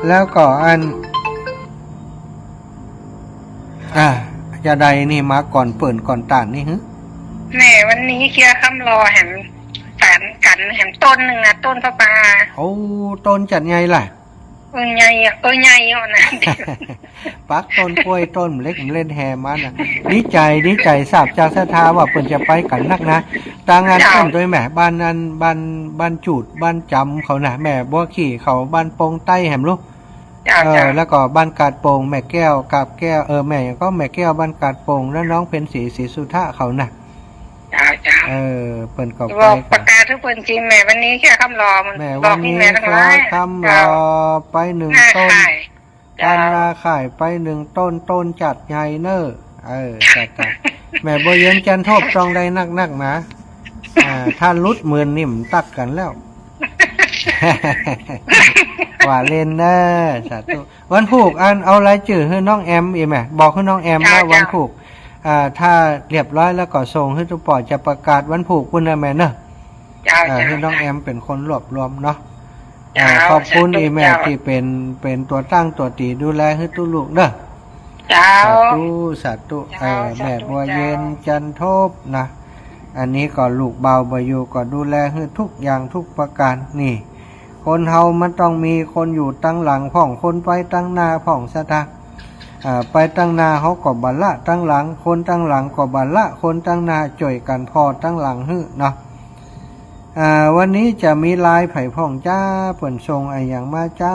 แล้วก็อัน อ่า จาใดนี่มาก่อนเปิ้นก่อนต้านนี่หือ แม่ วันนี้เคียค่ำลอแหม สานกั๋นแหมต้นนึ่งนะ ต้นผ้าป่า โอ้ ต้นจัดใหญ่ล่ะ เออ ใหญ่อะ เออ ใหญ่อะนะ ปักต้นกล้วยต้นเล็กเล่นแฮมาน่ะ ดีใจ๋ ดีใจ๋ ทราบจากศรัทธาว่าเปิ้นจะไปกั๋นนักนะ ตางอัน เจ้า ต้นตวยแม่ บ้านอัน บ้าน บ้านจูด บ้านจ๋ำเขาน่ะ แม่บัวขี่เขา บ้านโป่งใต้แหมลูก เจ้า เออ เจ้า แล้วก็บ้านกาดโป่ง แม่แก้ว กาบแก้ว เออ แม่หยังก็ แม่แก้ว บ้านกาดโป่ง แล้วน้องเพ็ญศรี ศรีสุทธะเขาน่ะ เจ้า เจ้า เออ เปิ้นก็ไปกั๋น ประกาศหื้อเปิ้นจีมแม่ วันนี้เคียค่ำลอ แม่ บอกนี่แม่ตังหลาย วันนี้เคียค่ำลอ เจ้า ไปนึ่งต้น นาข่าย เจ้า บ้านนาข่ายไปนึ่งต้น ต้นจัดใหญ่เน้อ เออ จัดไป แม่บัวเย็นจันทบต้องได้นักๆ นะ อ่า ถ้าหลุดหมื่นนี่มันตักกั๋นแล้ว ว่าเล่นเน้อ สาธุ วันพูกอันเอารายจื้อหื้อน้องแอมอีกแม่ บอกหื้อน้องแอม เจ้า ว่าวันพูก อ่า ถ้าเรียบร้อยแล้วก็ส่งหื้อตุ๊ป่อ จะประกาศวันพูกปุ้นนะแม่เนาะ เจ้า อ่า เจ้า หื้อน้องแอมเป๋นคนรวบรวมเนาะ เจ้า อ่า ขอบคุณ สาธุ อีแม่ เจ้า ตี้เป๋น เป๋นตั๋วตั้งตั๋วตี๋ดูแลหื้อตุ๊ลูกเนาะ เจ้า สาธุ สาธุ เจ้า เออ สาธุ แม่บัวเย็น เจ้า จันทบนะ อันนี้ก็ลูกบ่าวบ่อยู่ก็ดูแลหื้อทุกอย่างทุกประก๋าน นี่ คนเฮามันต้องมีคนอยู่ตังหลังพ่อง คนไปตังหน้าพ่อง ศรัทธา อ่า ไปตังหน้าเฮาก็บ่ละตังหลัง คนตังหลังก็บ่ละคนตังหน้า จ้วยกั๋นผ่อตังหลังหื้อเนาะ อ่า วันนี้จะมีไลน์ใผพ่องจ้า เปิ้นส่งอะหยังมาจ้า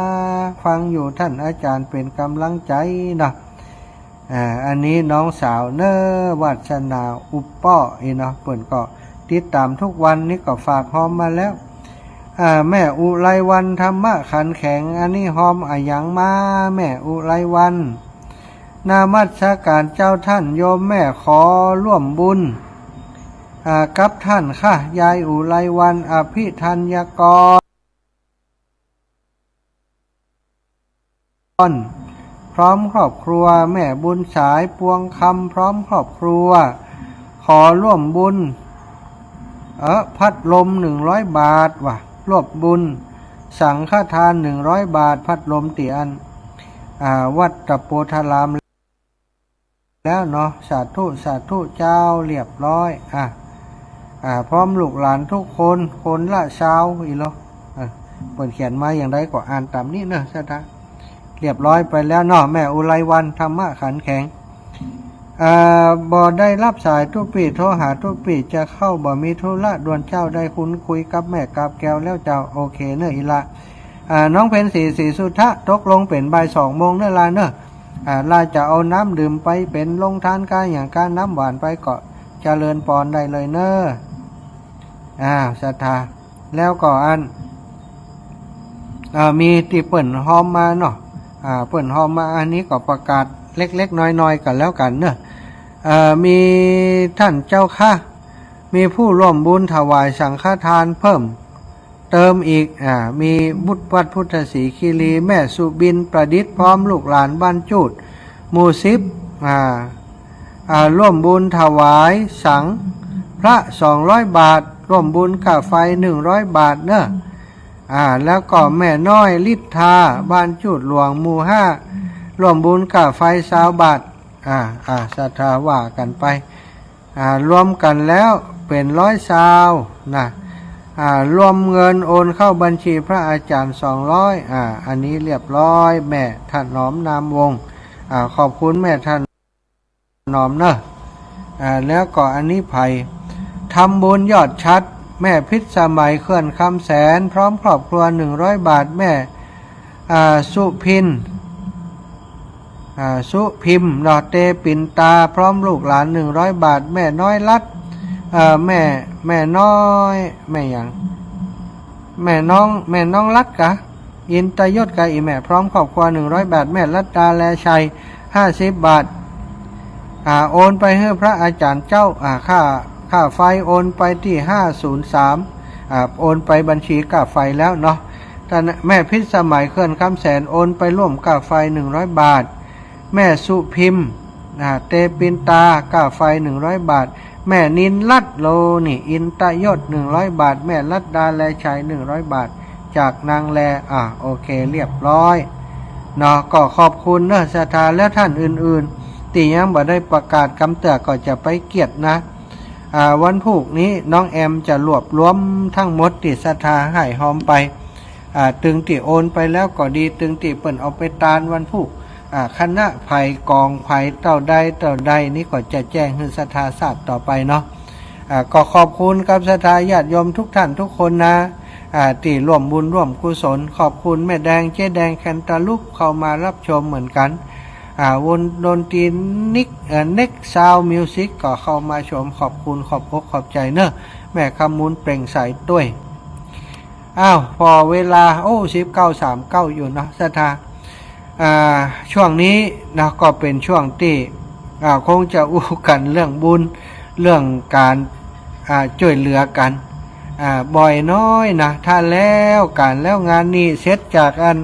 ฟังอยู่ต้านอาจ๋ารย์เป๋นก๋ำลังใจ๋เนาะ อ่า อันนี้น้องสาวเน้อ วาสนา อุปเปาะ อีเนาะ เปิ้นก็ติดต๋ามทุกวัน นี่ก็ฝากฮอมมาแล้ว อ่า แม่อุไรวรรณ ธรรมะขันแข็ง อันนี้ฮอมอะหยังมา แม่อุไรวรรณ นมัสก๋านเจ้าต้าน โยมแม่ขอร่วมบุญ อ่า กับต้านค่ะ ยายอุไรวรรณ อภิธัญกร พร้อมครอบครัว แม่บุญสาย ปวงคำ พร้อมครอบครัว ขอร่วมบุญ เออ พัดลมหนึ่งร้อยบาทว่ะ ร่วมบุญ สังฆทานหนึ่งร้อยบาท พัดลมตี้อัน อ่า วัดตะโพธาราม แล้วเนาะ สาธุ สาธุเจ้า เรียบร้อย อ่ะ อ่า พร้อมลูกหลานทุกคน คนละซาว อีโล เออ เปิ้นเขียนมาอย่างใดก็อ่านต๋ามนี้เนาะ ศรัทธา เรียบร้อยไปแล้วเนาะ แม่อุไรวรรณ ธรรมะขันแข็ง อ่า บ่ได้ฮับสายตุ๊ปี้ โทรหาตุ๊ปี้ จะเข้าบ่มีธุระด่วนเจ้า ได้คุยกับแม่กาบแก้วแล้วเจ้า โอเคเน่ออีหละ อ่า น้องเพ็ญศรี ศรีสุทธะ ตกลงเป๋นบ่ายสองโมงเน่อหลานเน่อ อ่า หลานจะเอาน้ำดื่มไปเป๋นโฮงตานกาหยังกา น้ำหวานไปก็เจริญปอนได้เลยเน่อ อ่า ศรัทธา แล้วก็อัน อ่า มีตี้เปิ้นฮอมมาเนาะ อ่า เปิ้นฮอมมา อันนี้ก็ประกาศเล็กๆ น้อยๆ กั๋นแล้วกั๋นเนาะ เอ่อ มีต้านเจ้าคะ มีผู้ร่วมบุญถวายสังฆทานเพิ่มเติมอีก อ่า มีบุตรวัดพุทธศรีคีรี แม่สุบินประดิษฐ์ พร้อมลูกหลานบ้านจูด หมู่สิบ อ่า อ่า ร่วมบุญถวายสังฆพระสองร้อยบาท ร่วมบุญก้าไฟหนึ่งร้อยบาทเนาะ อ่า แล้วก็แม่น้อยฤทธา บ้านจูดหลวง หมู่ห้า ร่วมบุญก้าไฟซาวบาท อ่า อ่า ศรัทธาว่ากั๋นไป อ่า รวมกั๋นแล้วเป๋นร้อยซาวนะ อ่า รวมเงินโอนเข้าบัญชีพระอาจารย์สองร้อย อ่า อันนี้เรียบร้อย แม่ถนอมนามวงศ์ อ่า ขอบคุณแม่ถนอมเนาะ อ่า แล้วก็อันนี้ใผ ทำบุญยอดฉัตร แม่พิษสมัย เขื่อนคำแสน พร้อมครอบครัวหนึ่งร้อยบาท แม่ อ่า สุพิน อ่า สุพิมเนาะ เตปินตา พร้อมลูกหลานหนึ่งร้อยบาท แม่น้อยรัตน์ เอ่อ แม่ แม่น้อย แม่หยัง แม่น้อง แม่น้องรัตน์กา อินตยศกา อีแม่ พร้อมครอบครัวหนึ่งร้อยบาท แม่รัตดา แลชัย ห้าสิบบาท อ่า โอนไปหื้อพระอาจารย์เจ้า อ่า ค่า ค่าไฟโอนไปตี้ห้าศูนย์สาม อ่า โอนไปบัญชีก้าไฟแล้วเนาะ ต้านแม่พิษสมัย เขื่อนคำแสน โอนไปร่วมก้าไฟหนึ่งร้อยบาท แม่สุพิม อ่า เตปินตา ก้าไฟหนึ่งร้อยบาท แม่นินรัตน์ โลนี่ อินตยศ หนึ่งร้อยบาท แม่รัตดา แลชัย หนึ่งร้อยบาท จากนางแล อ่า โอเค เรียบร้อยเนาะ ก็ขอบคุณเนาะ ศรัทธา และต้านอื่นๆ ตี้ยังบ่ได้ประกาศกำเตื้อก็จะไปเกียรตินะ อ่า วันพูกนี้น้องแอมจะรวบรวมตึงหมดตี้ศรัทธาหื้อฮอมไป อ่า ตึงตี้โอนไปแล้วก็ดี ตึงตี้เปิ้นเอาไปตานวันพูก อ่า คณะใผ ก๋องใผ เต้าใดเต้าใดนี้ก็จะแจ้งหื้อศรัทธาทราบต่อไปเนาะ อ่า ก็ขอบคุณกับศรัทธาญาติโยมทุกท่านทุกคนนะ อ่า ตี้ร่วมบุญร่วมกุศล ขอบคุณแม่แดง เจ๊แดง แคนตาลูป เข้ามาฮับชมเหมือนกั๋น อ่า วงดนตรีนิก เอ่อ เน็กซาวด์มิวสิก ก็เข้ามาชม ขอบคุณ ขอบอกขอบใจ๋เนาะ แม่คำมูล เปล่งใสตวย อ้าว ผ่อเวลา โอ้ สิบเก้าสามเก้าอยู่เนาะ ศรัทธา อ่า ช่วงนี้นะ ก็เป๋นช่วงตี้ อ่า คงจะอู้กั๋นเรื่องบุญ เรื่องก๋าน อ่า จ้วยเหลือกั๋น อ่า บ่อยน้อยนะ ถ้าแล้วก๋านแล้วงานนี้เสร็จจากอัน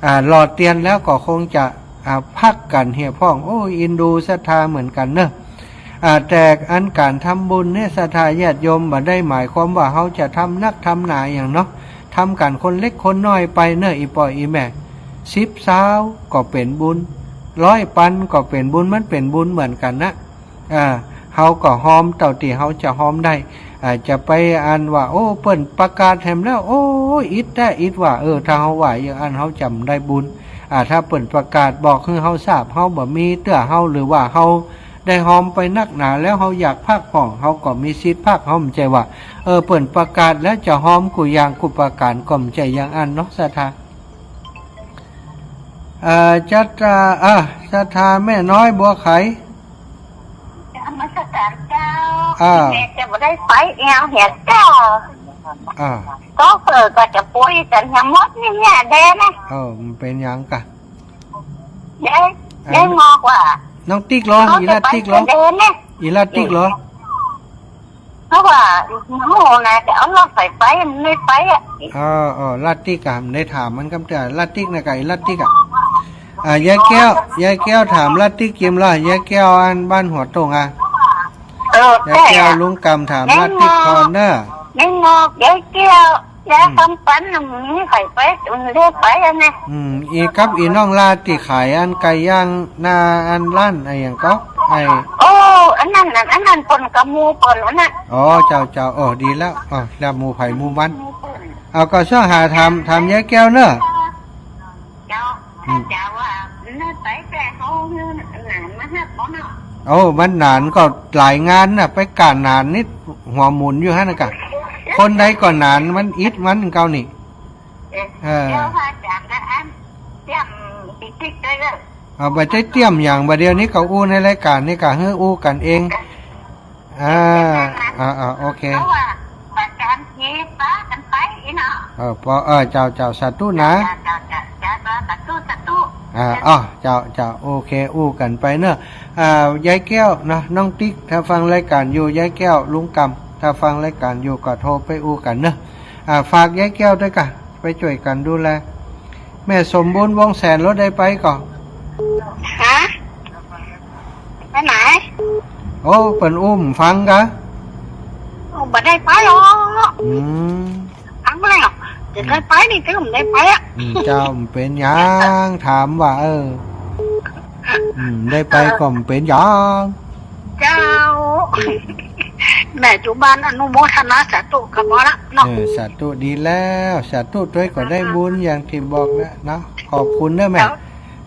อ่า หล่อเตียนแล้วก็คงจะ อ่า พักกั๋นเหียพ่อง โอ้ อินดูศรัทธาเหมือนกั๋นเนาะ อ่า แต่อันก๋านทำบุญเนี่ย ศรัทธาญาติโยม บ่ได้หมายความว่าเฮาจะทำนักทำหนาหยังเนาะ ทำกั๋นคนเล็กคนน้อยไปเนาะ อี่ป้ออี่แม่ สิบซาวก็เป๋นบุญ ร้อยปันก็เป๋นบุญ มันเป๋นบุญเหมือนกั๋นนะ อ่า เฮาก็ฮอมเต้าตี้เฮาจะฮอมได้ อ่า จะไปอันว่า โอ้ เปิ้นประกาศแหมแล้ว โอ้ อิดแต๊อิดว่า เออ ถ้าเฮาว่าอย่างอั้น เฮาจะบ่ได้บุญ อ่า ถ้าเปิ้นประกาศบอกหื้อเฮาทราบ เฮาบ่มีเตื้อเฮา หรือว่าเฮาได้ฮอมไปนักหนาแล้ว เฮาอยากพักผ่อน เฮาก็มีสิทธิ์พัก เฮาบ่ใจ้ว่า เออ เปิ้นประกาศแล้วจะฮอมกู้อย่างกู้ประก๋าน ก็บ่ใจ้อย่างอั้นเนาะ ศรัทธา เอ่อ ศรัทธา เอ่อ ศรัทธาแม่น้อยบัวไข นมัสการเจ้า อ่า แม่จะบ่ได้ไปแอวเหียเจ้า อ่า ก็เผลอก็จะปุยกั๋นทั้งหมดนี่เนี่ยแดนะ เออ มันเป๋นหยังกะ ได้ อัน ได้งอกว่า น้องติ๊กเหรอ เขา อีหล้าติ๊กเหรอ จะไปแดนะ อีหล้าติ๊กเหรอ เพราะว่าหมู่น่ะจะเอารถไฟไป มันไม่ไปอ่ะ เออ เออ หล้าติ๊กอะ มันได้ถามมันกำเตื้อ หล้าติ๊กนะกะ อีหล้าติ๊กอะ อ่า ยายแก้ว ยายแก้วถามหล้าติ๊กกิมละ ยายแก้วอันบ้านหัวตงอะ เออ ยายแก้ว ใช่อะ ลุงกำถามหล้าติ๊กก่อนเนาะ แม่งอก ยายแก้ว ยาย อืม กำปั้นน่ะ มันไม่ไขไป มันเรียกไปอะนะ อืม อีกับอีน้องลาตี้ขายอันไก่ย่างหน้าอันร้านอะหยังก็ ไอ้ โอ้ อันนั้นน่ะ อันนั้นเปิ้นกะหมู่เปิ้นอันนั้น อ๋อ เจ้า เจ้า โอ้ ดีแล้ว อ๋อ แล้วหมู่ไผหมู่มัน หมู่เปิ้น เอา ก็ซ่องหาถาม ถามยายแก้วเนาะ เจ้า อืม เจ้าว่า นั่นไปแต่เขาเงินหนานมาหักเขาเนาะ โอ้ มันหนานก็หลายงานน่ะ ไปก้าหนานนิด หัวหมุนอยู่หั้นน่ะกะ คนใดก็หนาน มันอิดมันเก่านี่ เออ เดี๋ยวพระอาจารย์จะอันเตรียมติ๊กๆ ด้วยเด้อ เอา บ่ได้เตรียมหยัง บ่าเดี่ยวนี้ก็อู้ในรายการนี่กะ หื้ออู้กั๋นเอง อ่า อ่า อ่า โอเค เพราะว่าอาจารย์เทปะกั๋นไปอีเนาะ เออ ปอ เออ เจ้า เจ้า สาธุนะ เจ้า เจ้า เจ้า เจ้า สาธุ สาธุ อ่า อ๋อ เจ้า เจ้า โอเค อู้กั๋นไปเนาะ อ่า ยายแก้วเนาะ น้องติ๊ก ถ้าฟังรายการอยู่ ยายแก้ว ลุงกำ ถ้าฟังรายการอยู่ก็โทรไปอู้กั๋นเนาะ อ่า ฝากยายแก้วด้วยกะ ไปจ้วยกั๋นดูแล แม่สมบูรณ์ วงแสน ลาวได้ไปก่อ ฮะ ไปไหน โอ้ เปิ้นอู้หื้อฟังกะ โอ้ บ่ได้ไปหรอก อืม ฟังบ่ได้หรอก จะได้ไปนี่ก็บ่ได้ไปอะ อืม เจ้า บ่เป๋นหยัง ถามว่า เออ อืม ได้ไปก็บ่เป๋นหยัง เจ้า แม่จุบันอนุโมทนาสาธุกับหมอละเนาะ เออ สาธุดีแล้ว สาธุตวยก็ได้บุญอย่างตี้บอกแล้วเนาะ ขอบคุณเนาะแม่ เจ้า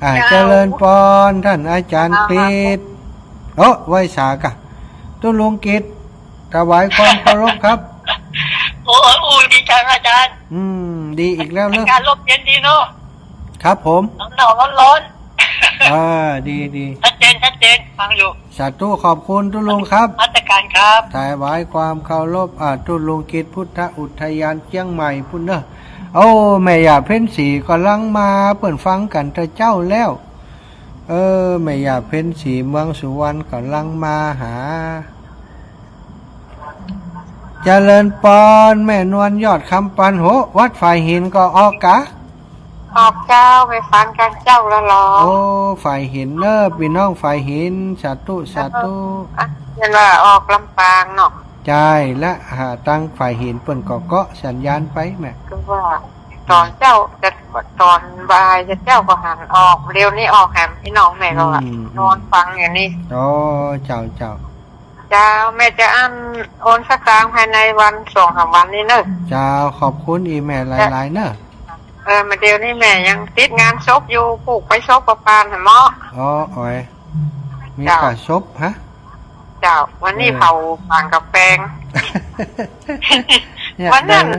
อ่า เจ้า เจริญปอน ต้านอาจ๋ารย์ เจ้า กฤษ โอ้ ไหว้สากะ ตุ๊ลุงกฤษ ถวายความเคารพครับ โอ้ โอ้ ดีจังอาจ๋ารย์ อืม ดีอีกแล้วเนาะ อากาศร่มเย็นดีเนาะ ครับผม หนาวๆ ร้อนๆ อ่า ดี ดี ชัดเจน ชัดเจน ฟังอยู่ สาธุ ขอบคุณตุ๊ลุงครับ นมัสการครับ ถวายความเคารพ อ่า ตุ๊ลุงกฤษพุทธอุทยานเจียงใหม่ปู้นเนาะ โอ้ แม่ย่าเพ็ญศรีก่ำลังมา เปิ้นฟังกั๋นแต่เจ๊าแล้ว เออ แม่ย่าเพ็ญศรีเมืองสุวรรณก่ำลังมาหา เจริญปอน แม่นวลยอดคำปัน โห วัดฝายหินก็ออกกะ ออกเจ้า ไปฟังกั๋นเจ๊าละลอ โอ้ ฝายหินเนาะ ปี้น้องฝายหิน สาธุ สาธุ อ่ะ เห็นว่าออกลำปางเนาะ ใจ้ และหาตังฝายหินเปิ้นก็เกาะสัญญาณไปแม่ คือว่าต๋อนเจ๊าจะ ต๋อนบ่ายเจ๊าก็หันออก เดี๋ยวนี้ออกแหมปี้น้องแม่ก็ว่า อืม นอนฟังอยู่นี่ โอ้ เจ้า เจ้า เจ้า แม่จะอั้นโอนสตางค์ภายในวันสองสามวันนี้เนาะ เจ้า ขอบคุณอีแม่หลายๆ เนาะ เออ มาเดี๋ยวนี้แม่ยังติดงานศพอยู่ ผูกไปศพกับปานหั้นเนาะ อ๋อ อ๋อย มี เจ้า กะศพฮะ เจ้า วันนี้ เออ เผาปานกับแปง เนี่ย วันนั้น ได้ไหม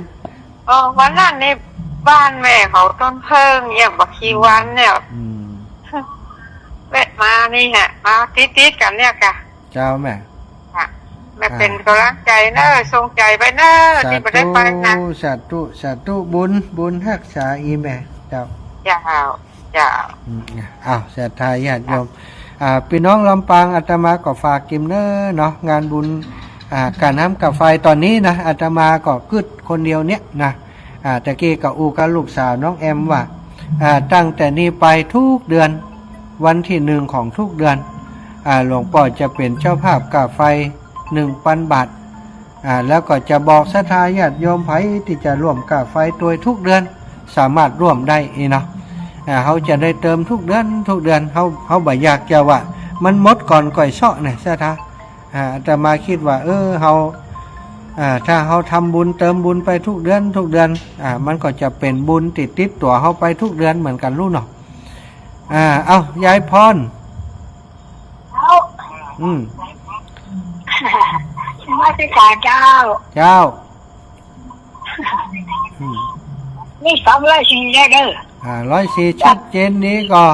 เออ วันนั้นนี่บ้านแม่เขาต้นเพิ่งเนี่ย บ่กี่วันเนี่ย อืม แวะมานี่ฮะ มาติดๆ กั๋นเนี่ยกะ เจ้าแม่ ค่ะ แม่ อ่า เป๋นก๋ำลังใจ๋เน่อ ส่งใจ๋ไปเน่อ สาธุ ตี้บ่ได้ไปนะ สาธุ สาธุ บุญ บุญฮักษาอีแม่ เจ้า เจ้า เจ้า อืม อ้าว ศรัทธาญาติโยม อ่า ปี้น้องลำปางอาตมาก็ฝากกิ๋มเน่อเนาะ งานบุญ อ่า ก๋าน้ำก๋าไฟต๋อนนี้นะ อาตมาก็กึ๊ดคนเดียวเนี่ยนะ อ่า ตะกี้ก็อู้กับลูกสาวน้องแอมว่า อ่า ตั้งแต่นี้ไปทุกเดือน วันตี้หนึ่งของทุกเดือน อ่า หลวงป้อจะเป๋นเจ้าภาพก๋าไฟหนึ่งปันบาท อ่า แล้วก็จะบอกศรัทธาญาติโยมใผตี้จะร่วมก๋าไฟตวยทุกเดือน สามารถร่วมได้อี้เนาะ อ่า เฮาจะได้เติมทุกเดือน ทุกเดือน เฮา เฮาบ่อยากจะว่ามันหมดก่อนก่อยเซาะเนี่ย ศรัทธา อ่า อาตมาคิดว่า เออ เฮา อ่า ถ้าเฮาทำบุญเติมบุญไปทุกเดือน ทุกเดือน อ่า มันก็จะเป๋นบุญติดๆ ตั๋วเฮาไปทุกเดือนเหมือนกั๋นลูกเนาะ อ่า เอ้า ยายพร เจ้า อืม นมัสการเจ้า เจ้า อืม นี่สองร้อยสี่แล้วเน่อ อ่า ร้อยสี่ ชัดเจนดีก่อ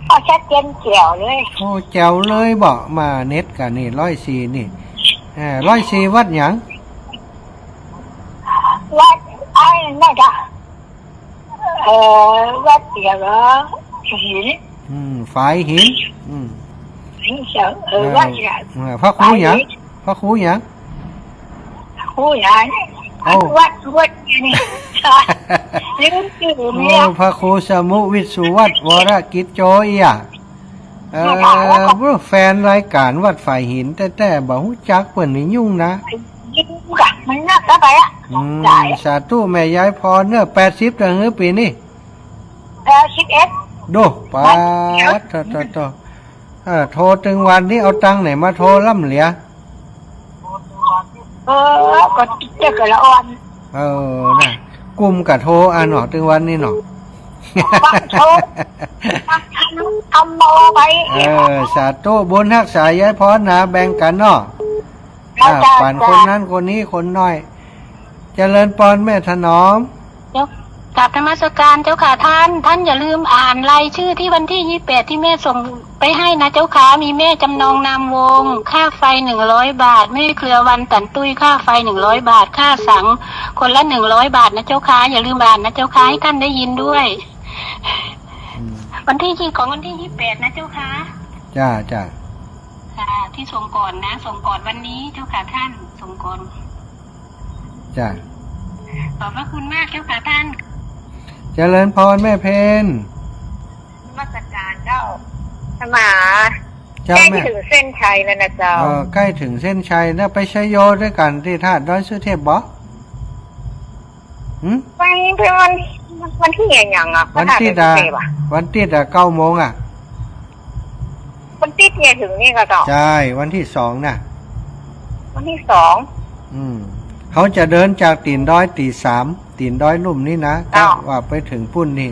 ก็ชัดเจนแจ๋วเลย โอ้ แจ๋วเลยบ่ มาเน็ตกั๋นนี่ ร้อยสี่ นี่ เอ่อ ร้อยสี่ วัดหยัง วัดไอ้นั่นกะ เอ่อ วัดเดียวเหรอ หิน อืม ฝายหิน อืม หินเสา เออ เออ วัดเนี่ย เออ พระครูหยัง ฝายหิน พระครูหยัง ครูหยัง เอ้า วัด วัดนี่ ลืมจื้อ โอ้ เนี่ย พระครูสมุวิชสุวัตรวรกิจโจเอีย เออ นั่นแหละ แล้วก็ แฟนรายการวัดฝายหินแต๊ๆ บ่ฮู้จักเปิ้นนี่ยุ่งนะ ยุ่งกะ มันนักเกินไปอะ อืม หลาย สาธุแม่ยายพรเน่อ แปดสิบแล้วหื้อปี๋นี้ แปดสิบเอ็ด โด ป๊าด โถ่ๆๆ เออ โทรตึงวันนี้เอาตังค์ไหนมาโทรล่ำเหลือ เออ ก็เจ๊าก็ละอ่อน เออ น่ะ กุ้มกะโทรอะเนาะ ตึงวันนี้เนาะ ฟังโชค ฟังธรรม ธรรมโมไป เออ สาธุ บุญฮักษายายพรนะ แบ่งกั๋นเนาะ เจ้า อ่า เจ้า ปั๋น เจ้า คนนั้นคนนี้คนน้อย เจริญปอนแม่ถนอม เจ้า กราบนมัสการเจ้าค่ะท่าน ท่านอย่าลืมอ่านรายชื่อตี้วันตี้ยี่สิบแปดตี้แม่ส่งไปให้นะเจ้าค่ะ มีแม่จำนองนามวงศ์ ค่าไฟหนึ่งร้อยบาท แม่เครือวันตันตุ้ย ค่าไฟหนึ่งร้อยบาท ค่าสังคนละหนึ่งร้อยบาทนะเจ้าค่ะ อย่าลืมอ่านนะเจ้าค่ะ ให้ท่านได้ยินด้วย อืม วันตี้ยี่ ของวันตี้ยี่สิบแปดนะเจ้าค่ะ จ้า จ้า ค่ะ ตี้ส่งก่อนนะ ส่งก่อนวันนี้เจ้าค่ะท่าน ส่งก่อน จ้ะ ขอบพระคุณมากเจ้าค่ะท่าน เจริญพรแม่เพน นมัสการเจ้า สมา เจ้า ใกล้ แม่ เถิงเส้นชัยแล้วนะเจ้า เออ ใกล้เถิงเส้นชัยแล้ว ไปชัยโยด้วยกั๋นตี้ธาตุดอยสุเทพบ่ หึ ไป ไปวัน วันตี้อะหยังอะ วันตี้อะ พระธาตุดอยสุเทพอะ วันตี้อะ เก้าโมงอะ วันตี้อะเถิงนี่ก่อเจ้า ใช่ วันตี้สองน่ะ วันตี้สอง อืม เขาจะเดินจากตี๋นดอยตี๋สาม ตี๋นดอยลุ่มนี่นะ เจ้า กะว่าไปเถิงปุ้นนี่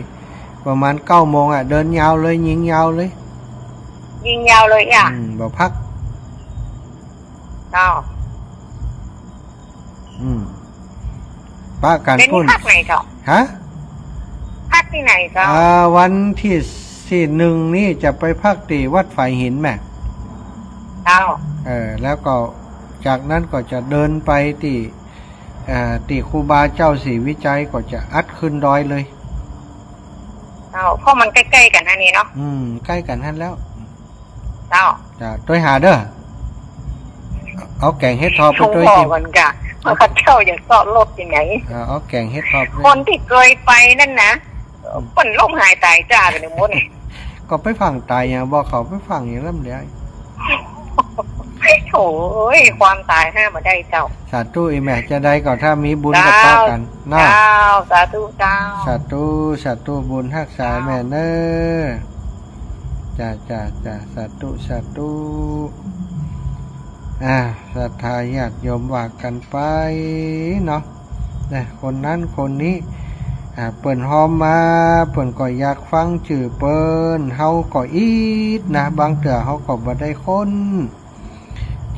ประมาณเก้าโมงอะ เดินยาวเลย ยิงยาวเลย ยิงยาวเลยอะ อืม บ่พัก เจ้า อืม ปะกั๋น เดี๋ยวนี้ปุ้น พักไหนเจ้า ฮะ พักตี้ไหนเจ้า อ่า วันตี้ ตี้หนึ่งนี่จะไปพักตี้วัดฝายหินแม่ เจ้า เออ แล้วก็จากนั้นก็จะเดินไปตี้ เอ่อ ตี้ครูบาเจ้าศรีวิชัยก็จะอัดขึ้นดอยเลย เจ้า เพราะมันใกล้ๆ กั๋นอันนี้เนาะ อืม ใกล้กั๋นหั้นแล้ว เจ้า จ้า ตวยหาเด้อ เอาแก๋งเห็ดถอบไปตวย ตวยกิ๋น ก่อนกะ ว่าข้าเจ้าอยากเซาะรถตี้ไหน เออ เอาแก๋งเห็ดถอบไป คนตี้เกยไปนั่นนะ อืม เปิ้นล้มหายต๋ายจ้าไปหนึ่งหมด ก็ไปฟั่งต๋ายอย่าง บอกเขาไปฟั่งอย่างนั้นเดี๋ยว โถ่เอ้ย ความต๋ายห้ามบ่ได้เจ้า สาธุอีแม่ จะได้ก็ถ้ามีบุญก็ปะกั๋นเนาะ เจ้า สาธุเจ้า สาธุ สาธุ บุญฮักษาแม่เน้อ จ้า จ้า จ้า สาธุ สาธุ อ่า ศรัทธาญาติโยมว่ากั๋นไปเนาะ นะ คนนั้นคนนี้ อ่า เปิ้นฮอมมา เปิ้นก็อยากฟังจื้อเปิ้น เฮาก็อิดนะ บางเตื้อเฮาก็บ่ได้ค้น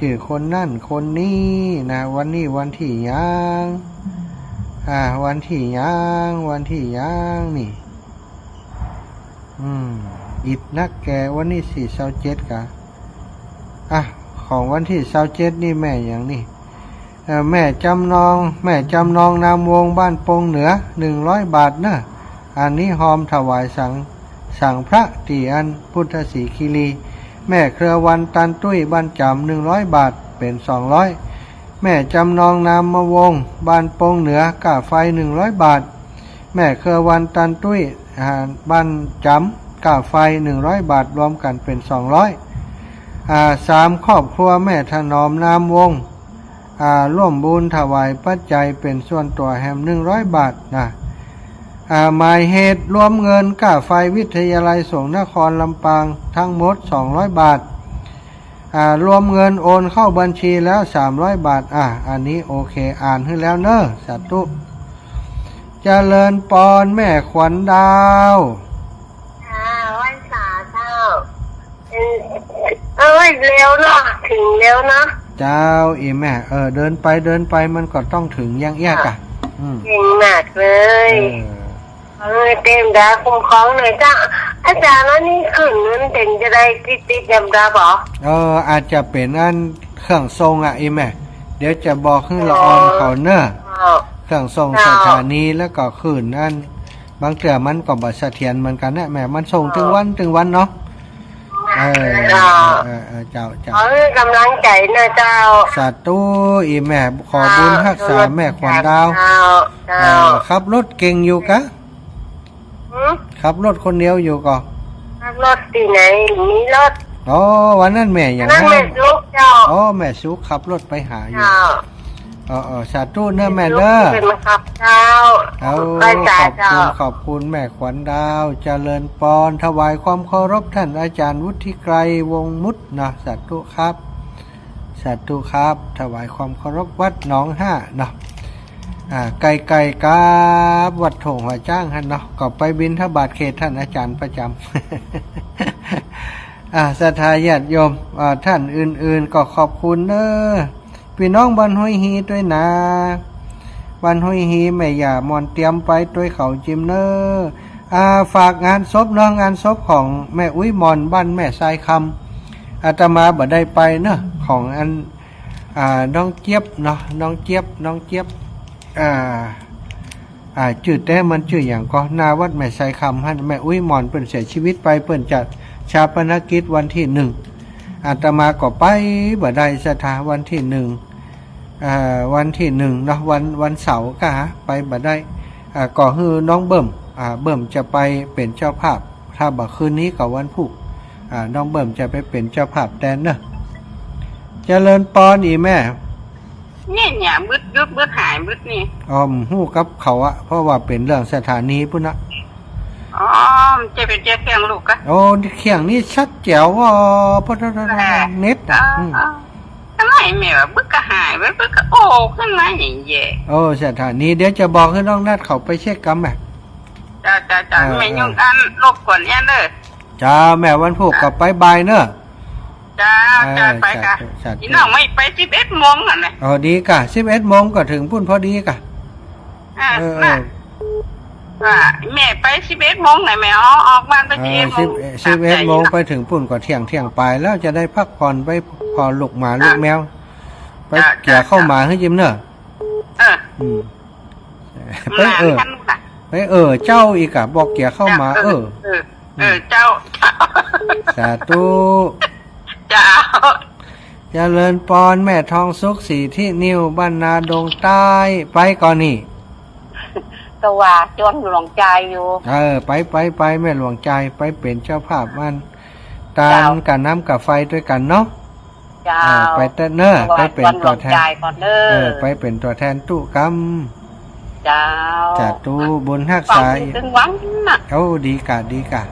จื้อคนนั้นคนนี้นะ วันนี้วันตี้หยัง อ่า วันตี้หยัง วันตี้หยังนี่ อืม อิดนักแก่ วันนี้ตี้ซาวเจ็ดกะ อ่ะ ของวันตี้ซาวเจ็ดนี่แม่หยังนี่ เอ่อ แม่จำนอง แม่จำนองนามวงศ์บ้านปงเหนือ หนึ่งร้อยบาทเน้อ อันนี้ฮอมถวายสัง สังพระตี้อันพุทธศรีคีรี แม่เครือวันตันตุ้ยบ้านจ๋ำ หนึ่งร้อยบาท เป๋นสองร้อย แม่จำนองนามวงศ์บ้านปงเหนือ ก้าไฟ หนึ่งร้อยบาท แม่เครือวันตันตุ้ย อ่า บ้านจ๋ำ ก้าไฟ หนึ่งร้อยบาท รวมกั๋นเป๋นสองร้อย อ่า สามครอบครัวแม่ถนอมนามวงศ์ อ่า ร่วมบุญถวายปัจจัยเป๋นส่วนตั๋วแหม หนึ่งร้อยบาทนะ อ่า หมายเหตุ รวมเงินก้าไฟวิทยาลัยสงฆ์นครลำปางทั้งหมด สองร้อยบาท อ่า รวมเงินโอนเข้าบัญชีแล้ว สามร้อยบาท อ่า อันนี้โอเค อ่านหื้อแล้วเน้อ สาธุ เจริญปอนแม่ขวัญดาว ค่ะ ไหว้สาเจ้า เออ เอ้ย เร็วเนาะ เถิงแล้วเนาะ เจ้า อีแม่ เออ เดินไปเดินไปมันก็ต้องเถิงอย่างเอี้ยกะ อืม เก่งมากเลย เออ เออ เตรียมดาคุ้มครองหน่อยเจ้า อาจ๋ารย์ แล้วนี่ขึ้นมันเป๋นจะได้ติดๆ ยามดาบ่ เออ อาจจะเป๋นอันเครื่องส่งอะ อีแม่ เดี๋ยวจะบอกหื้อละออนเขาเน้อ อ๋อ เครื่องส่ง เจ้า สถานี แล้วก็ขึ้นอัน บางเตื้อมันก็บ่เสถียรเหมือนกั๋นนะแม่ มันส่ง เออ ตึงวันตึงวันเนาะ เออ เจ้า เออ เออ เออ เจ้า เจ้า ขอหื้อกำลังใจ๋นะเจ้า สาธุ อีแม่ ขอบุญฮักษาแม่ขวัญดาว เจ้า เจ้า เออ ขับรถเก่งอยู่กะ หือ ขับรถคนเดียวอยู่ก่อ ขับรถตี้ไหน มีรถ อ๋อ วันนั้นแม่หยัง วันนั้นแม่สุขเจ้า อ๋อ แม่สุขขับรถไปหาอยู่ เจ้า เออ เออ สาธุเน้อแม่เน้อ เป๋นคนขับเจ้า เอา ไหว้สาเจ้า ขอบคุณ ขอบคุณแม่ขวัญดาว เจริญปอน ถวายความเคารพท่านอาจ๋ารย์วุฒิไกร วงศ์มุตเนาะ สาธุครับ สาธุครับ ถวายความเคารพวัดหนองห้าเนาะ อ่า ใก้ๆ กับวัดโถ่งหัวจ๊างหั้นเนาะ ก็ไปบิณฑบาตเขตต้านอาจ๋ารย์ประจ๋ำ อ่า ศรัทธาญาติโยม อ่า ต้านอื่นๆ ก็ขอบคุณเน้อ ปี้น้องบ้านห้วยฮีตวยนา บ้านห้วยฮีแม่หญ้าหม่อนเตียมไปตวยเขาจิมเน้อ อ่า ฝากงานศพเนาะ งานศพของแม่อุ๊ยหม่อนบ้านแม่ทรายคำ อาตมาบ่ได้ไปเนาะ ของอัน อ่า น้องเจี๊ยบเนาะ น้องเจี๊ยบ น้องเจี๊ยบ อ่า อ่า จื้อแต๊มันจื้อหยังก่อ หน้าวัดแม่ทรายคำหั้น แม่อุ๊ยหม่อนเปิ้นเสียชีวิตไป เปิ้นจะฌาปนกิจวันตี้หนึ่ง อาตมาก็ไปบ่ได้ศรัทธา วันตี้หนึ่ง อ่า วันตี้หนึ่งเนาะ วัน วันเสาร์ก็ไปบ่ได้ อ่า ก็หื้อน้องเบิ่ม อ่า เบิ่มจะไปเป๋นเจ้าภาพ ถ้าบ่คืนนี้ก็วันพูก อ่า น้องเบิ่มจะไปเป๋นเจ้าภาพแตนเนาะ เจริญปอนอีแม่ เนี่ย เนี่ย บึด บึด บึดหาย บึดนี่ อ๋อ บ่ฮู้กับเขาอะ เพราะว่าเป๋นเรื่องสถานีปู้นนะ อ๋อ มันจะเป๋นเจ้าเคียงลูกกะ โอ้ เคียงนี่ชัดแจ๋วว่ะ เพราะ แหม เน็ตอะ เออ อืม เออ ทำไมแม่ว่าบึดก็หาย บึด บึดก็โอ้ขึ้นมาอย่างเย่ โอ้ สถานี เดี๋ยวจะบอกหื้อน้องนัดเขาไปเช็คกำอะ จ้า จ้า จ้า เออ แม่ เออ ยงอันรบกวนแอนเด้อ จ้า แม่วันพูกก็ไปบ่ายเนาะ จ้า เออ จ้า ไปกะ สาธุ สาธุ อีน้องไม่ไปสิบเอ็ดโมงหั่นแหละ อ๋อ ดีกะ สิบเอ็ดโมงก็เถิงปู้นพอดีกะ อ่า เออ เออ น่ะ ว่าแม่ไปสิบเอ็ดโมงไหนแม่ อ๋อ ออกบ้านไป เออ สิบเอ็ดโมง สิบเอ็ด สิบเอ็ดโมง ไปเถิงปู้นก็เที่ยง เที่ยงปายแล้ว จะได้พักผ่อนไปผ่อลูกหมาลูกแมว ไป จ้า เกี่ยข้าวหมาหื้อจิมเนาะ เออ อืม ไป เออ ไป เออ เจ้าอีกอะ บอกเกี่ยข้าวหมา เออ เออ เออ เจ้า สาธุ เจ้า เจริญปอน แม่ทองสุข สีที่นิว บ้านนาดงใต้ ไปก่อนนี่ ก็ว่าจวนหลวงใจอยู่ เออ ไป ไป ไป แม่หลวงใจ ไปเป๋นเจ้าภาพมัน ตาน เจ้า กาน้ำกาไฟตวยกั๋นเนาะ เจ้า เออ ไปเต๊อะเนาะ ไปเป๋นตั๋วแทน เออ ไปเป๋นตั๋วแทนตุ๊กำ เจ้า สาธุ บุญฮักษา ฟังตึงวันน่ะ โอ้ ดีกะ ดีกะ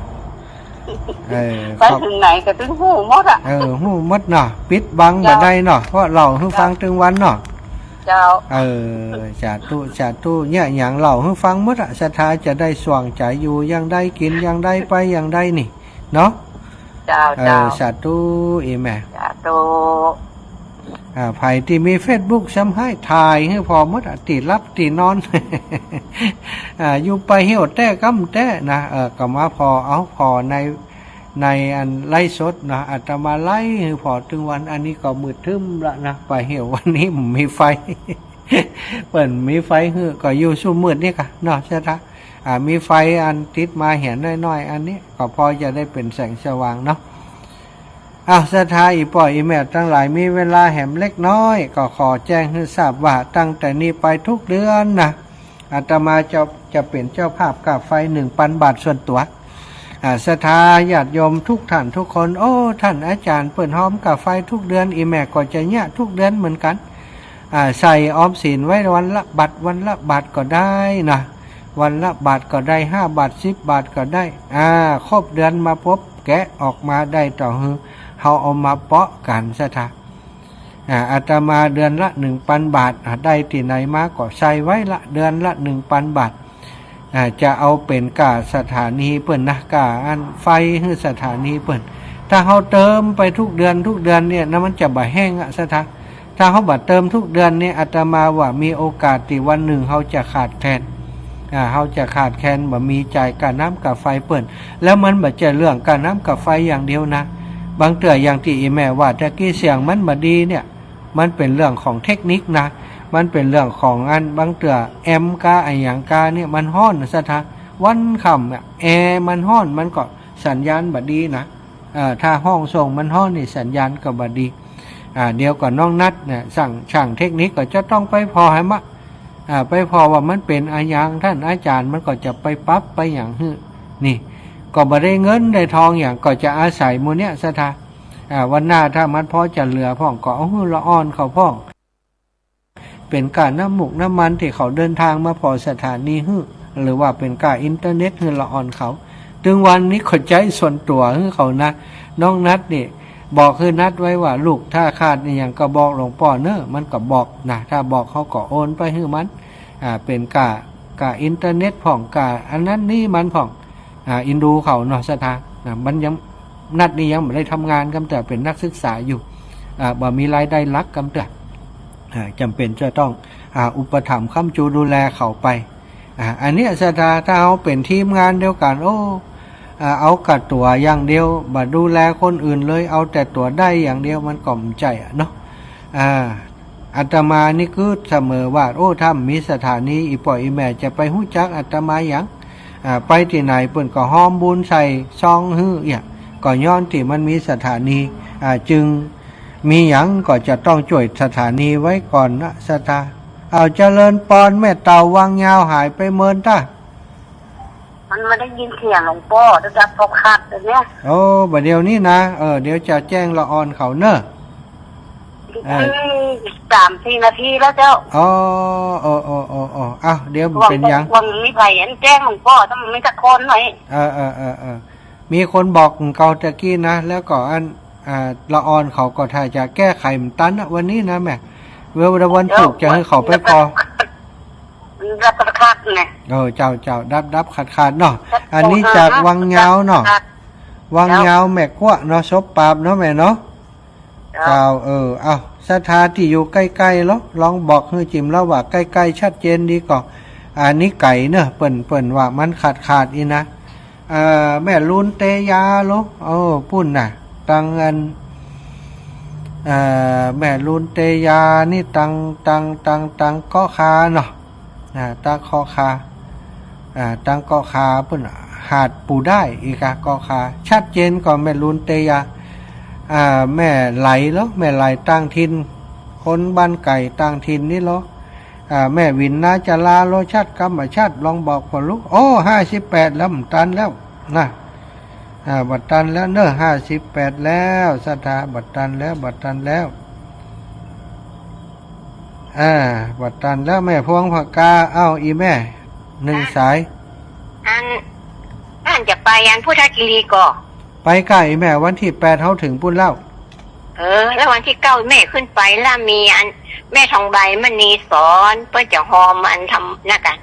เออ ไปเถิงไหนก็ตึงฮู้หมดอะ เออ ฮู้หมดเนาะ ปิดบังบ่ได้เนาะ เพราะเล่าหื้อฟังตึงวันเนาะ เจ้า เออ สาธุ สาธุ เนี่ย หยังเล่าหื้อฟังหมดอะ ศรัทธาจะได้สว่างใจ๋อยู่ ยังได้กิ๋น ยังได้ไป ยังได้นี่ เนาะ เจ้า เออ เจ้า สาธุ อีแม่ สาธุ อ่า ใผตี้มีเฟซบุ๊กซ้ำไห้ถ่ายหื้อผ่อหมดอะ ตี้หลับตี้นอน อ่า อยู่ไปเหี่ยวแต๊กำแต๊นะ เออ ก็มาผ่อเอา ผ่อใน ในอันไลฟ์สดนะ อาตมาไลฟ์หื้อผ่อตึงวัน อันนี้ก็มืดตึ๊มละนะ ไปเหี่ยววันนี้บ่มีไฟ เปิ้นมีไฟหื้อ ก็อยู่ซุ่มมืดนี่กะเนาะ ศรัทธา อ่า มีไฟอันติดมาแหนน้อยๆ อันนี้ ก็พอจะได้เป๋นแสงสว่างเนาะ อ้าว ศรัทธาอี่ป้ออี่แม่ตังหลาย มีเวลาแหมเล็กน้อย ก็ขอแจ้งหื้อทราบว่า ตั้งแต่นี้ไปทุกเดือนนะ อาตมาจะ จะเป๋นเจ้าภาพก้าไฟหนึ่งปันบาทส่วนตั๋ว อ่า ศรัทธาญาติโยมทุกท่านทุกคน โอ้ ต้านอาจ๋ารย์เปิ้นฮอมก้าไฟทุกเดือน อี่แม่ก็จะเยียะทุกเดือนเหมือนกั๋น อ่า ใส่ออมสินไว้วันละบาท วันละบาทก็ได้นะ วันละบาทก็ได้ ห้าบาท สิบบาทก็ได้ อ่า ครบเดือนมาปุ๊บ แกะออกมาได้ต่อหื้อ เฮาเอามาเปาะกั๋น ศรัทธา อ่า อาตมาเดือนละหนึ่งปันบาท อ่า ได้ตี้ไหนมาก็ใส่ไว้ละ เดือนละหนึ่งปันบาท อ่า จะเอาเป๋นก้าสถานีเปิ้นนะ ก้าอันไฟหื้อสถานีเปิ้น ถ้าเฮาเติมไปทุกเดือนทุกเดือนเนี่ยนะ มันจะบ่แห้งอะ ศรัทธา ถ้าเฮาบ่เติมทุกเดือนเนี่ย อาตมาว่ามีโอกาสตี้วันนึ่งเฮาจะขาดแคลน อ่า เฮาจะขาดแคลน บ่มีจ่ายก้าน้ำก้าไฟเปิ้น แล้วมันบ่ใจ้เรื่องก้าน้ำก้าไฟอย่างเดียวนะ บางเตื้ออย่างตี้อี่แม่ว่าตะกี้เสียงมันบ่ดีเนี่ย มันเป๋นเรื่องของเทคนิคนะ มันเป๋นเรื่องของอัน บางเตื้อแอมป์ก้าอะหยังก้าเนี่ยมันฮ้อนนะ ศรัทธา วันค่ำอะ แอร์มันฮ้อน มันก็สัญญาณบ่ดีนะ เอ่อ ถ้าห้องส่งมันฮ้อนนี่สัญญาณก็บ่ดี อ่า เดี๋ยวก่อนน้องนัดเนี่ย สั่ง ช่างเทคนิคก็จะต้องไปผ่อหื้อมะ อ่า ไปผ่อว่ามันเป๋นอะหยัง ต้านอาจ๋ารย์มันก็จะไปปรับไปหยังหื้อ นี่ ก็บ่ได้เงินได้ทองหยัง ก็จะอาศัยหมู่เนี่ย ศรัทธา อ่า วันหน้าถ้ามันพอจะเหลือพ่องก็เอาหื้อละอ่อนเขาพ่อง เป๋นก้าน้ำมูกน้ำมันตี้เขาเดินตางมาผ่อสถานีหื้อ หรือว่าเป๋นก้าอินเทอร์เน็ตหื้อละอ่อนเขา ตึงวันนี้ก็ใจ๊ส่วนตั๋วหื้อเขานะ น้องนัดนี่ บอกหื้อนัดไว้ว่า ลูกถ้าขาดอะหยังก็บอกหลวงป้อเน้อ มันก็บอกนะ ถ้าบอกเขาก็โอนไปหื้อมัน อ่า เป๋นก้า ก้าอินเทอร์เน็ตพ่อง ก้าอันนั้นนี่มันพ่อง อ่า เอ็นดูเขาเนาะ ศรัทธา อ่า มันยัง นัดนี่ยังบ่ได้ทำงานกำเตื้อ เป๋นนักศึกษาอยู่ อ่า บ่มีรายได้หลักกำเตื้อ อ่า จ๋ำเป๋นจะต้อง อ่า อุปถัมภ์ค้ำจูดูแลเขาไป อ่า อันเนี้ยศรัทธา ถ้าเฮาเป๋นทีมงานเดียวกั๋น โอ้ อ่า เอาก้าตั๋วอย่างเดียว บ่ดูแลคนอื่นเลย เอาแต่ตั๋วได้อย่างเดียว มันก็บ่ใจ้อะเนาะ อ่า อาตมานี่กึ๊ดเสมอว่า โอ้ ถ้ามีสถานี อี่ป้ออี่แม่จะไปฮู้จักอาตมาหยัง อ่า ไปตี้ไหนเปิ้นก็ฮอมบุญใส่ซองหื้อเอี้ย ก็ย้อนตี้มันมีสถานี อ่า จึงมีหยังก็จะต้องจ้วยสถานีไว้ก่อนนะศรัทธา อ้าว เจริญปอน แม่เต่าวังยาวหายไปเมินต้า มันบ่ได้ยินเสียงหลวงป้อ ได้ดับขัดๆ เลยเนี่ย โอ้ บ่าเดี่ยวนี้นะ เออ เดี๋ยวจะแจ้งละอ่อนเขาเน่อ เออ สามสี่นาทีแล้วเจ้า อ๋อ เออ เออ เออ เออ อ้าว เดี๋ยวมันเป๋นหยัง หวังมีใผอันแจ้งหลวงป้อ ถ้ามันมีสักคนหน่อย เออ เออ เออ เออ มีคนบอกเก่าตะกี้นะ แล้วก็อัน อ่า ละอ่อนเขาก็ถ้าจะแก้ไขบ่ตันนะ วันนี้นะแม่ เวลาวันศุกร์จะหื้อเขาไปผ่อ ดับขัดๆ ไง เออ เจ้า เจ้า ดับดับขัดๆ เนาะ อันนี้จากวังยาวเนาะ วังยาวแม่กั๊วเนาะ สบปราบเนาะแม่เนาะ เจ้า เออ เอ้า ศรัทธาตี้อยู่ใก้ๆ ลอ ลองบอกหื้อจิ๋มลาวว่าใก้ๆ ชัดเจนดีก่อ อันนี้ไก๋เน่อ เปิ้น เปิ้นว่ามันขาดๆ อี้นะ เอ่อ แม่ลุนเตยาลอ เออ ปู๊นน่ะ ตังอัน เอ่อ แม่ลุนเตยานี่ตัง ตัง ตัง ตังเกาะคาเนาะ อ่า ตังเกาะคา อ่า ตังเกาะคาปู๊น หาดปู่ด้าย อีกอะ เกาะคา ชัดเจนก่อแม่ลุนเตยา อ่า แม่ไหลลอ แม่ไหลต่างถิ่น คนบ้านไก๋ต่างถิ่นนี่ลอ อ่า แม่วินนาจาราลอ ชัดกำบ่ชัด ลองบอกผ่อลูก โอ้ ห้าสิบแปดแล้ว บ่ตันแล้วนะ อ่า บ่ตันแล้วเน่อ ห้าสิบแปดแล้ว ศรัทธา บ่ตันแล้ว บ่ตันแล้ว อ่า บ่ตันแล้ว แม่พวงผากา เอ้า อี่แม่ นึ่งสาย อัน อันจะไปอันพุทธคีรีก่อ ไปก้าอี่แม่ วันตี้แปดเฮาเถิงปู๊นแล้ว เออ แล้ววันตี้เก้าแม่ขึ้นไป แล้วมีอันแม่ทองใบมณีสอน เปิ้นจะฮอมอันธรรมะนะกะ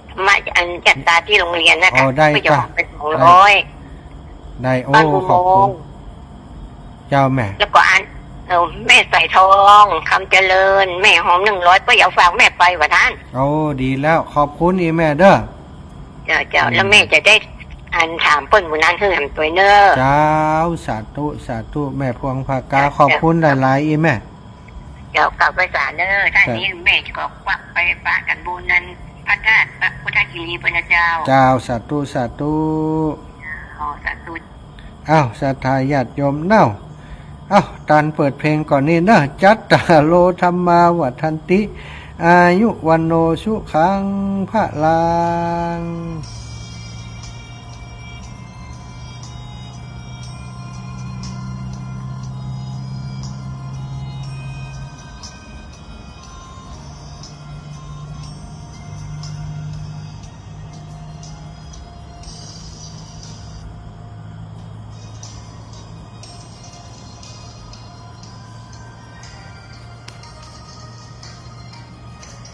ธรรมะอันจัดตาตี้โฮงเฮียนนะกะ อ๋อ ได้ เปิ้นจะฮอม เป๋นสองร้อย ได้ โอ้ บ้านอุโมงค์ ขอบคุณ เจ้าแม่ แล้วก็อัน เออ แม่สายทอง คำเจริญ แม่ฮอมนึ่งร้อย เปิ้นเอาฝากแม่ไปว่าต้าน โอ้ ดีแล้ว ขอบคุณอี่แม่เน่อ เจ้า เจ้า อืม แล้วแม่จะได้อันถามเปิ้นหมู่นั้นหื้อแหมตวยเน่อ เจ้า สาธุ สาธุ แม่พวงผากา เจ้า ขอบคุณหลายๆ อี่แม่ เจ้า กลับไปสาเน่อ ถ้า ครับ นี้แม่ก็กลับไปปะกั๋นบุญนั้น พระธาตุพระพุทธคีรีเปิ้นนะเจ้า เจ้า สาธุ สาธุ อ๋อ สาธุ อ้าว ศรัทธาญาติโยมเนาะ อ้าว ตานเปิดเพลงก่อนนี่เนาะ จัตตาโร ธัมมา วัฑฒันติ อายุ วัณโณ สุขัง พะลัง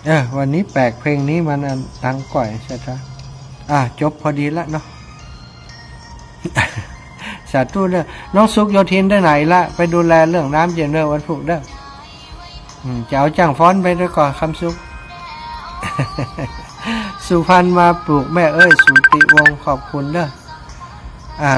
เออ วันนี้แปลก เพลงนี้มันอันดังก่อยใช่ไหม อ่ะ จบพอดีละเนาะ สาธุเน่อ น้องสุขโยธินไปไหนละ ไปดูแลเรื่องน้ำเย็นเน่อ วันพุธเน่อ อืม จะเอาจ้างฟ้อนไปด้วยก่อน คำสุข สุพรรณมาปลูกแม่เอ้ย สูติวงศ์ ขอบคุณเน่อ อ่า